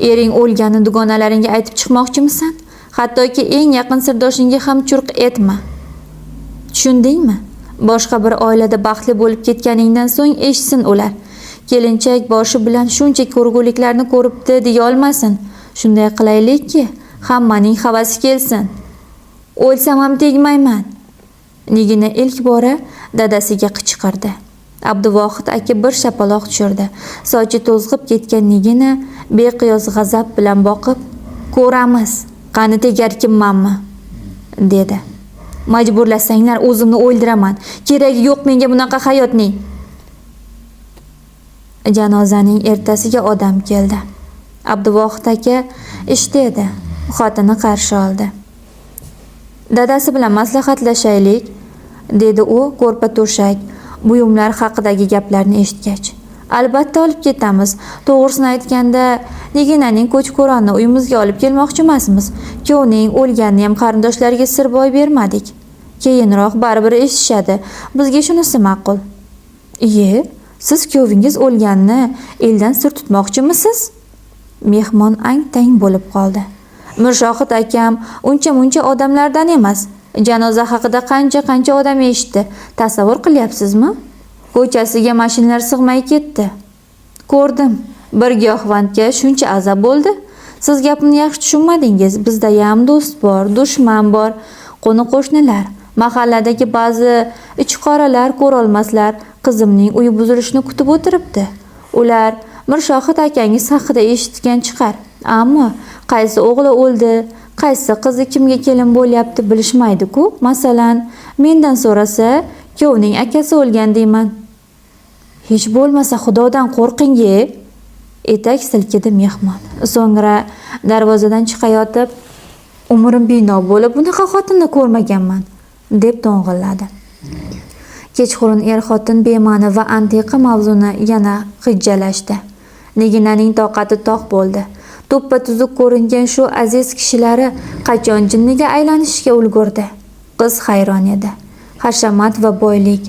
Ering o'lganini dugonalaringga aytib chiqmoqchimisan? Hattoki eng yaqin sirdoshingga ham churq etma. Tushundingmi? Boshqa bir oilada baxtli bo'lib ketganingdan so'ng eshitsin ular. Kelinchak boshi bilan shuncha ko'rguliklarni ko'ribdi deya olmasin. Shunday qilaylikki, hammaning havasi kelsin. O'lsam ham tegmayman. Nigina ilk bora dadasiga qichqirdi. Abduvohid aka bir shapaloq tushirdi. Sochi to'zg'ib ketgan Nigina beqiyos g'azab bilan boqib, "Ko'ramiz, qani tegarkinmanmi?" dedi. Majburlasanglar o'zimni o'ldiraman. Keragi yo'q menga bunaqa hayotning. Janozaning ertasiga odam keldi. Abduvohid aka ishda edi. Xotini qarshi oldi. Dadasi bilan maslahatlashaylik, dedi u ko'rpa to'shak, buyumlar haqidagi gaplarni eshitgach. Albatta olib ketamiz. To'g'risini aytganda, Niginaning ko'ch-ko'ronni uyimizga olib kelmoqchi emasmiz. Kuyovning o'lganini ham qarindoshlariga sir boy bermadik. Keyinroq baribir eshitishadi. Bizga shunisi ma'qul. Iye, siz kuyovingiz o'lganini eldan sir tutmoqchimisiz? Mehmon ang-tang bo'lib qoldi. Mirshohid akam uncha-muncha odamlardan emas. Janoza haqida qancha-qancha odam eshitdi. Tasavvur qilyapsizmi? Ko'chasiga mashinalar sig'may ketdi. Ko'rdim. Bir giyohvandga shuncha azob bo'ldi. Siz gapimni yaxshi tushunmadingiz. Bizda ham do'st bor, dushman bor, qo'ni-qo'shnilar, mahalladagi ba'zi ichqoralar ko'rolmaslar qizimning uyi buzilishini kutib o'tiribdi. Ular Mirshohid akangiz haqida eshitgan chiqar. Ammo qaysi o'g'li o'ldi, qaysi qizi kimga kelin bo'lyapti bilishmaydi-ku. Masalan, mendan so'rasa, kuyovning akasi o'lgan deyman. Hech bo'lmasa Xudodan qo'rqing-e. Etak silkidi mehmon. So'ngra darvozadan chiqayotib, umrim bino bo'lib bunaqa xotinni ko'rmaganman, deb to'ng'illadi. Kechqurun er-xotin bema'ni va antiqa mavzuni yana hijjalashdi. Niginaning toqati toq bo'ldi. To'ppa tuzuk ko'ringan shu aziz kishilari qachon jinniga aylanishga ulgurdi. Qiz hayron edi. Hashamat va boylik,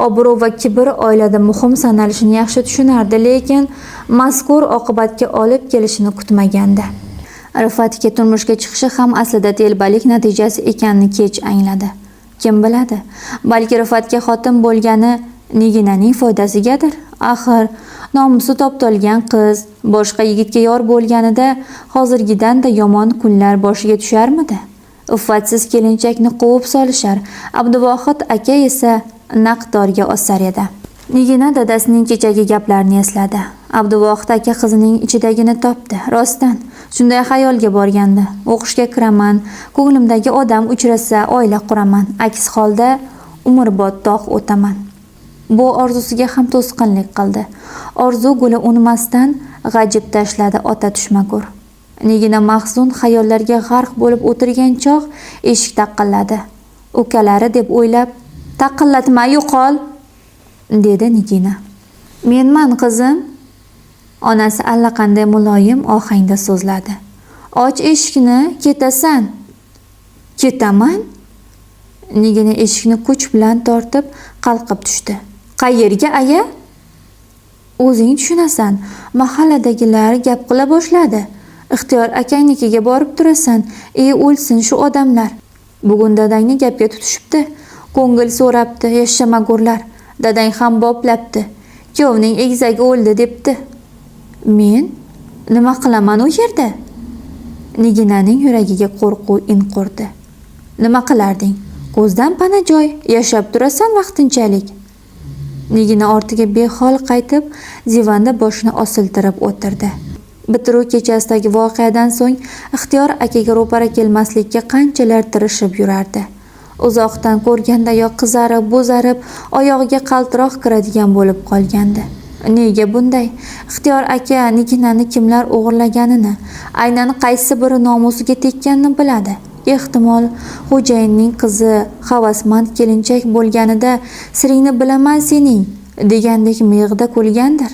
obro' va kibr oilada muhim sanalishini yaxshi tushunardi, lekin mazkur oqibatga olib kelishini kutmagandi. Rifatga turmushga chiqishi ham aslida telbalik natijasi ekanini kech angladi. Kim biladi, balki Rifatga xotin bo'lgani Niginaning foydasigadir. Axir nomusi toptalgan qiz boshqa yigitga yor bo'lganida hozirgidan-da yomon kunlar boshiga tusharmidi? Iffatsiz kelinchakni quvib solishar, Abduvohid aka esa naq dorga osar edi. Nigina dadasining kechagi gaplarini esladi. Abduvohid aka qizining ichidagini topdi. Rostdan shunday xayolga borgandi. O'qishga kiraman, ko'nglimdagi odam uchrasa oila quraman. Aks holda umrbod dog' o'taman. Bu orzusiga ham to'sqinlik qildi. Orzu guli unmasdan g'ajib tashladi ota tushmagur. Nigina mahzun xayollarga g'arq bo'lib o'tirgan chog' eshik taqilladi. Ukalari deb o'ylab, "Taqillatma, yo'qol!" dedi Nigina. "Menman qizim." Onasi allaqanday muloyim ohangda so'zladi. "Och eshikni, ketasan." "Ketaman?" Nigina eshikni kuch bilan tortib qalqib tushdi. "Qayerga, aya?" "O'zing tushunasan. Mahalladagilar gap qila boshladi. Ixtiyor akangnikiga borib turasan. Ey o'lsin shu odamlar. Bugun dadangni gapga tutishibdi. Ko'ngil so'rabdi, yashamagurlar. Dadang ham boplabdi. Kuyovning egizagi o'ldi debdi." "Men nima qilaman u yerda?" Niginaning yuragiga qo'rquv in qurdi. "Nima qilarding? Ko'zdan pana joy, yashab turasan vaqtinchalik." Nigina ortiga behol qaytib, divanda boshini osiltirib o'tirdi. Bitiruv kechasidagi voqeadan so'ng Ixtiyor akaga ro'para kelmaslikka qanchalar tirishib yurardi. Uzoqdan ko'rgandayoq qizarib, bo'zarib, oyog'iga qaltiroq kiradigan bo'lib qolgandi. Nega bunday? Ixtiyor aka Niginani kimlar o'g'irlaganini, aynan qaysi biri nomusiga tekkanini biladi. Ehtimol, xo'jayinning qizi havasmand kelinchak bo'lganida siringni bilaman sening degandek miyig'ida kulgandir.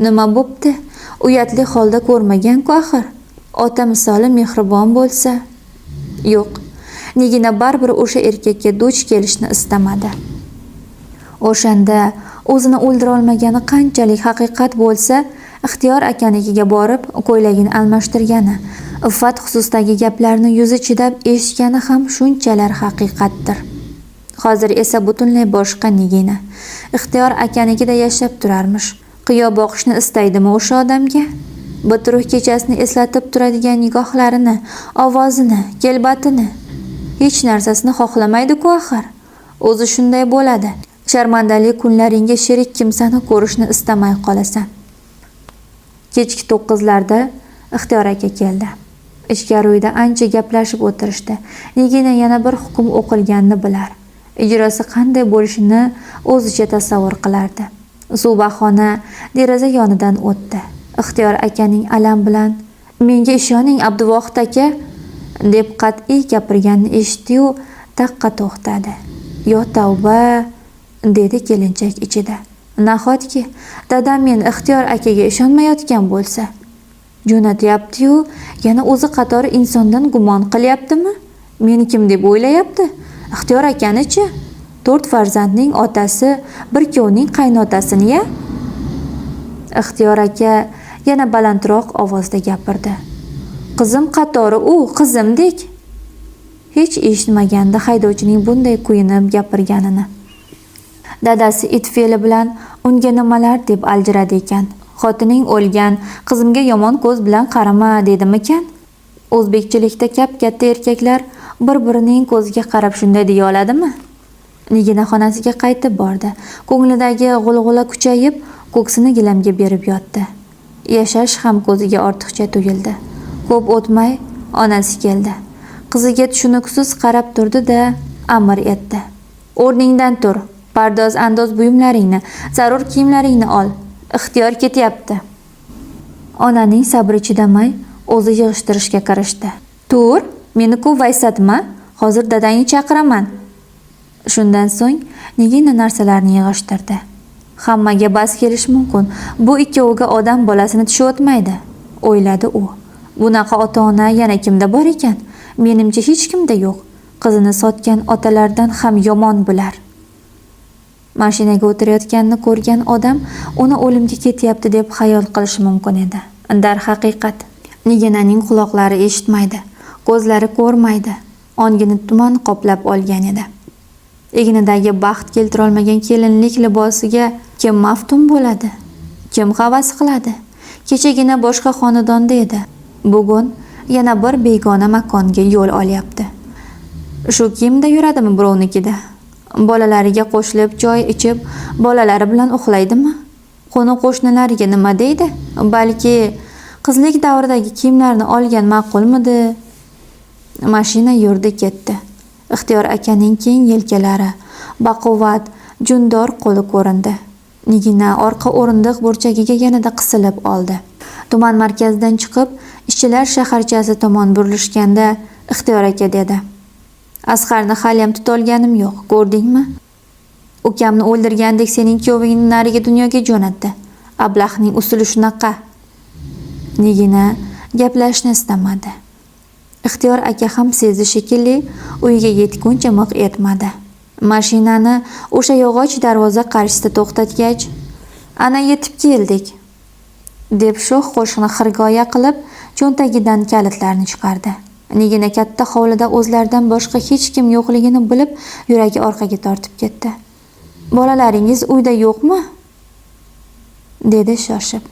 Nima bo'pti? Uyatli holda ko'rmagan-ku axir. Ota misoli mehribon bo'lsa. Yo'q. Nigina baribir o'sha erkakka duch kelishni istamadi. O'shanda o'zini o'ldira olmagani qanchalik haqiqat bo'lsa, Ixtiyor akanikiga borib ko'ylagini almashtirgani, Iffat xususidagi gaplarni yuzi chidab eshitgani ham shunchalar haqiqatdir. Hozir esa butunlay boshqa Nigina. Ixtiyor akanikida yashab turarmish. Qiyo boqishni istaydimi o'sha odamga? Bitiruv kechasini eslatib turadigan nigohlarini, ovozini, kelbatini, hech narsasini xohlamaydi-ku axir. O'zi shunday bo'ladi. Sharmandali kunlaringga sherik kimsani ko'rishni istamay qolasan. Kechki 9larda Ixtiyor aka keldi. Ichkari uyda ancha gaplashib o'tirishdi. Nigina yana bir hukm o'qilganini bilar. Ijrosi qanday bo'lishini o'zicha tasavvur qilardi. Suv bahona deraza yonidan o'tdi. Ixtiyor akaning alam bilan "Menga ishoning, Abduvohid aka" deb qat'iy gapirganini eshitdi-yu, taqqa to'xtadi. "Yo tavba", dedi kelinchak ichida. Nahotki dadam men Ixtiyor akaga ishonmayotgan bo'lsa? Jo'natyapti-yu, yana o'zi qatori insondan gumon qilyaptimi? Meni kim deb o'ylayapti? Ixtiyor akani-chi? 4 farzandning otasi, bir kuyovning qaynotasini-ya? Ixtiyor aka yana balandroq ovozda gapirdi. Qizim qatori u, qizimdek. Hech eshitmagandi haydovchining bunday kuyinib gapirganini. Dadasi it fe'li bilan unga nimalar deb aljiradi ekan. Xotining o'lgan, qizimga yomon ko'z bilan qarama dedimikan? O'zbekchilikda kap-katta erkaklar bir-birining ko'ziga qarab shunday deya oladimi? Nigina xonasiga qaytib bordi. Ko'nglidagi g'ulg'ula kuchayib, ko'ksini gilamga berib yotdi. Yashash ham ko'ziga ortiqcha tuyuldi. Ko'p o'tmay onasi keldi. Qiziga tushunuksiz qarab turdi-da, amr etdi. O'rningdan tur. Pardoz andoz buyumlaringni, zarur kiyimlaringni ol. Ixtiyor ketyapti. Onaning sabri chidamay, o'zi yig'ishtirishga kirishdi. Tur, meni ko'p vaysatma, hozir dadangni chaqiraman. Shundan so'ng Nigina narsalarni yig'ishtirdi. Hammaga bas kelish mumkin. Bu ikkoviga odam bolasini tishi o'tmaydi, o'yladi u. Bunaqa ota-ona yana kimda bor ekan? Menimcha hech kimda yo'q. Qizini sotgan otalardan ham yomon bular. Mashinaga o'tirayotganini ko'rgan odam uni o'limga ketyapti deb xayol qilishi mumkin edi. Darhaqiqat, Niginaning quloqlari eshitmaydi, ko'zlari ko'rmaydi, ongini tuman qoplab olgan edi. Egnidagi baxt keltira olmagan kelinlik libosiga kim maftun bo'ladi? Kim havas qiladi? Kechagina boshqa xonadonda edi. Bugun yana bir begona makonga yo'l olyapti. Shu kiyimda yuradimi birovnikida? Bolalariga qo'shilib choy ichib, bolalari bilan uxlaydimi? Qo'ni-qo'shnilariga nima deydi? Balki qizlik davridagi kiyimlarni olgan ma'qulmidi? Mashina yurdi ketdi. Ixtiyor akaning keng yelkalari, baquvvat, jundor qo'li ko'rindi. Nigina orqa o'rindiq burchagiga yanada qisilib oldi. Tuman markazidan chiqib, ishchilar shaharchasi tomon burilishganda Ixtiyor aka dedi: "Asqarni haliyam tutolganim yo'q, ko'rdingmi? Ukamni o'ldirgandek sening kuyovingni narigi dunyoga jo'natdi. Ablahning usuli shunaqa." Nigina gaplashishni istamadi. Ixtiyor aka ham sezdi shekilli, uyiga yetguncha miq etmadi. Mashinani o'sha yog'och darvoza qarshisida to'xtatgach, "Ana yetib keldik", deb sho'x qo'shiqni xirgoya qilib, cho'ntagidan kalitlarni chiqardi. Nigina katta hovlida o'zlaridan boshqa hech kim yo'qligini bilib, yuragi orqaga tortib ketdi. "Bolalaringiz uyda yo'qmi?" dedi shoshib.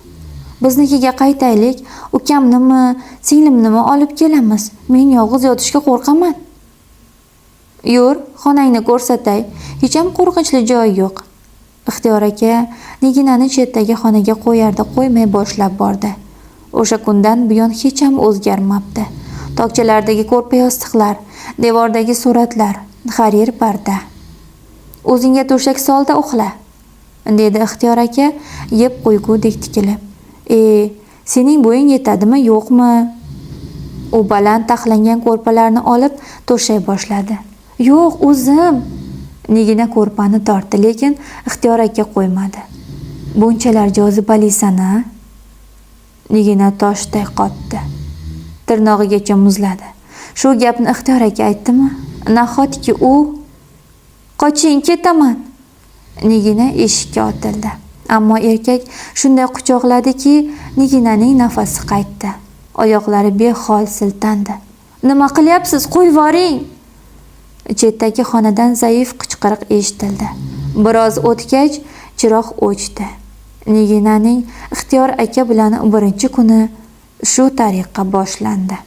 "Biznikiga qaytaylik, ukamnimi, singlimnimi olib kelamiz. Men yolg'iz yotishga qo'rqaman." "Yur, xonangni ko'rsatay. Hecham qo'rqinchli joyi yo'q." Ixtiyor aka Niginani chetdagi xonaga qo'yarda qo'ymay boshlab bordi. O'sha kundan buyon hecham o'zgarmabdi. Tokchalardagi ko'rpa yostiqlar, devordagi suratlar, harir parda. "O'zingga to'shak sol-da uxla", dedi Ixtiyor aka yeb qo'ygudek tikilib. "E, sening bo'ying yetadimi, yo'qmi?" U baland taxlangan ko'rpalarni olib to'shay boshladi. "Yo'q, o'zim." Nigina ko'rpani tortdi, lekin Ixtiyor aka qo'ymadi. "Bunchalar jozibalisan-a?" Nigina toshday qotdi. Tirnog'igacha muzladi. Shu gapni Ixtiyor aka aytdimi? Nahotki u? "Qoching, ketaman." Nigina eshikka otildi. Ammo erkak shunday quchoqladiki, Niginaning nafasi qaytdi. Oyoqlari behol siltandi. "Nima qilyapsiz? Qo'yvoring!" Chetdagi xonadan zaif qichqiriq eshitildi. Biroz o'tgach, chiroq o'chdi. Niginaning Ixtiyor aka bilan birinchi kuni shu tariqa boshlandi.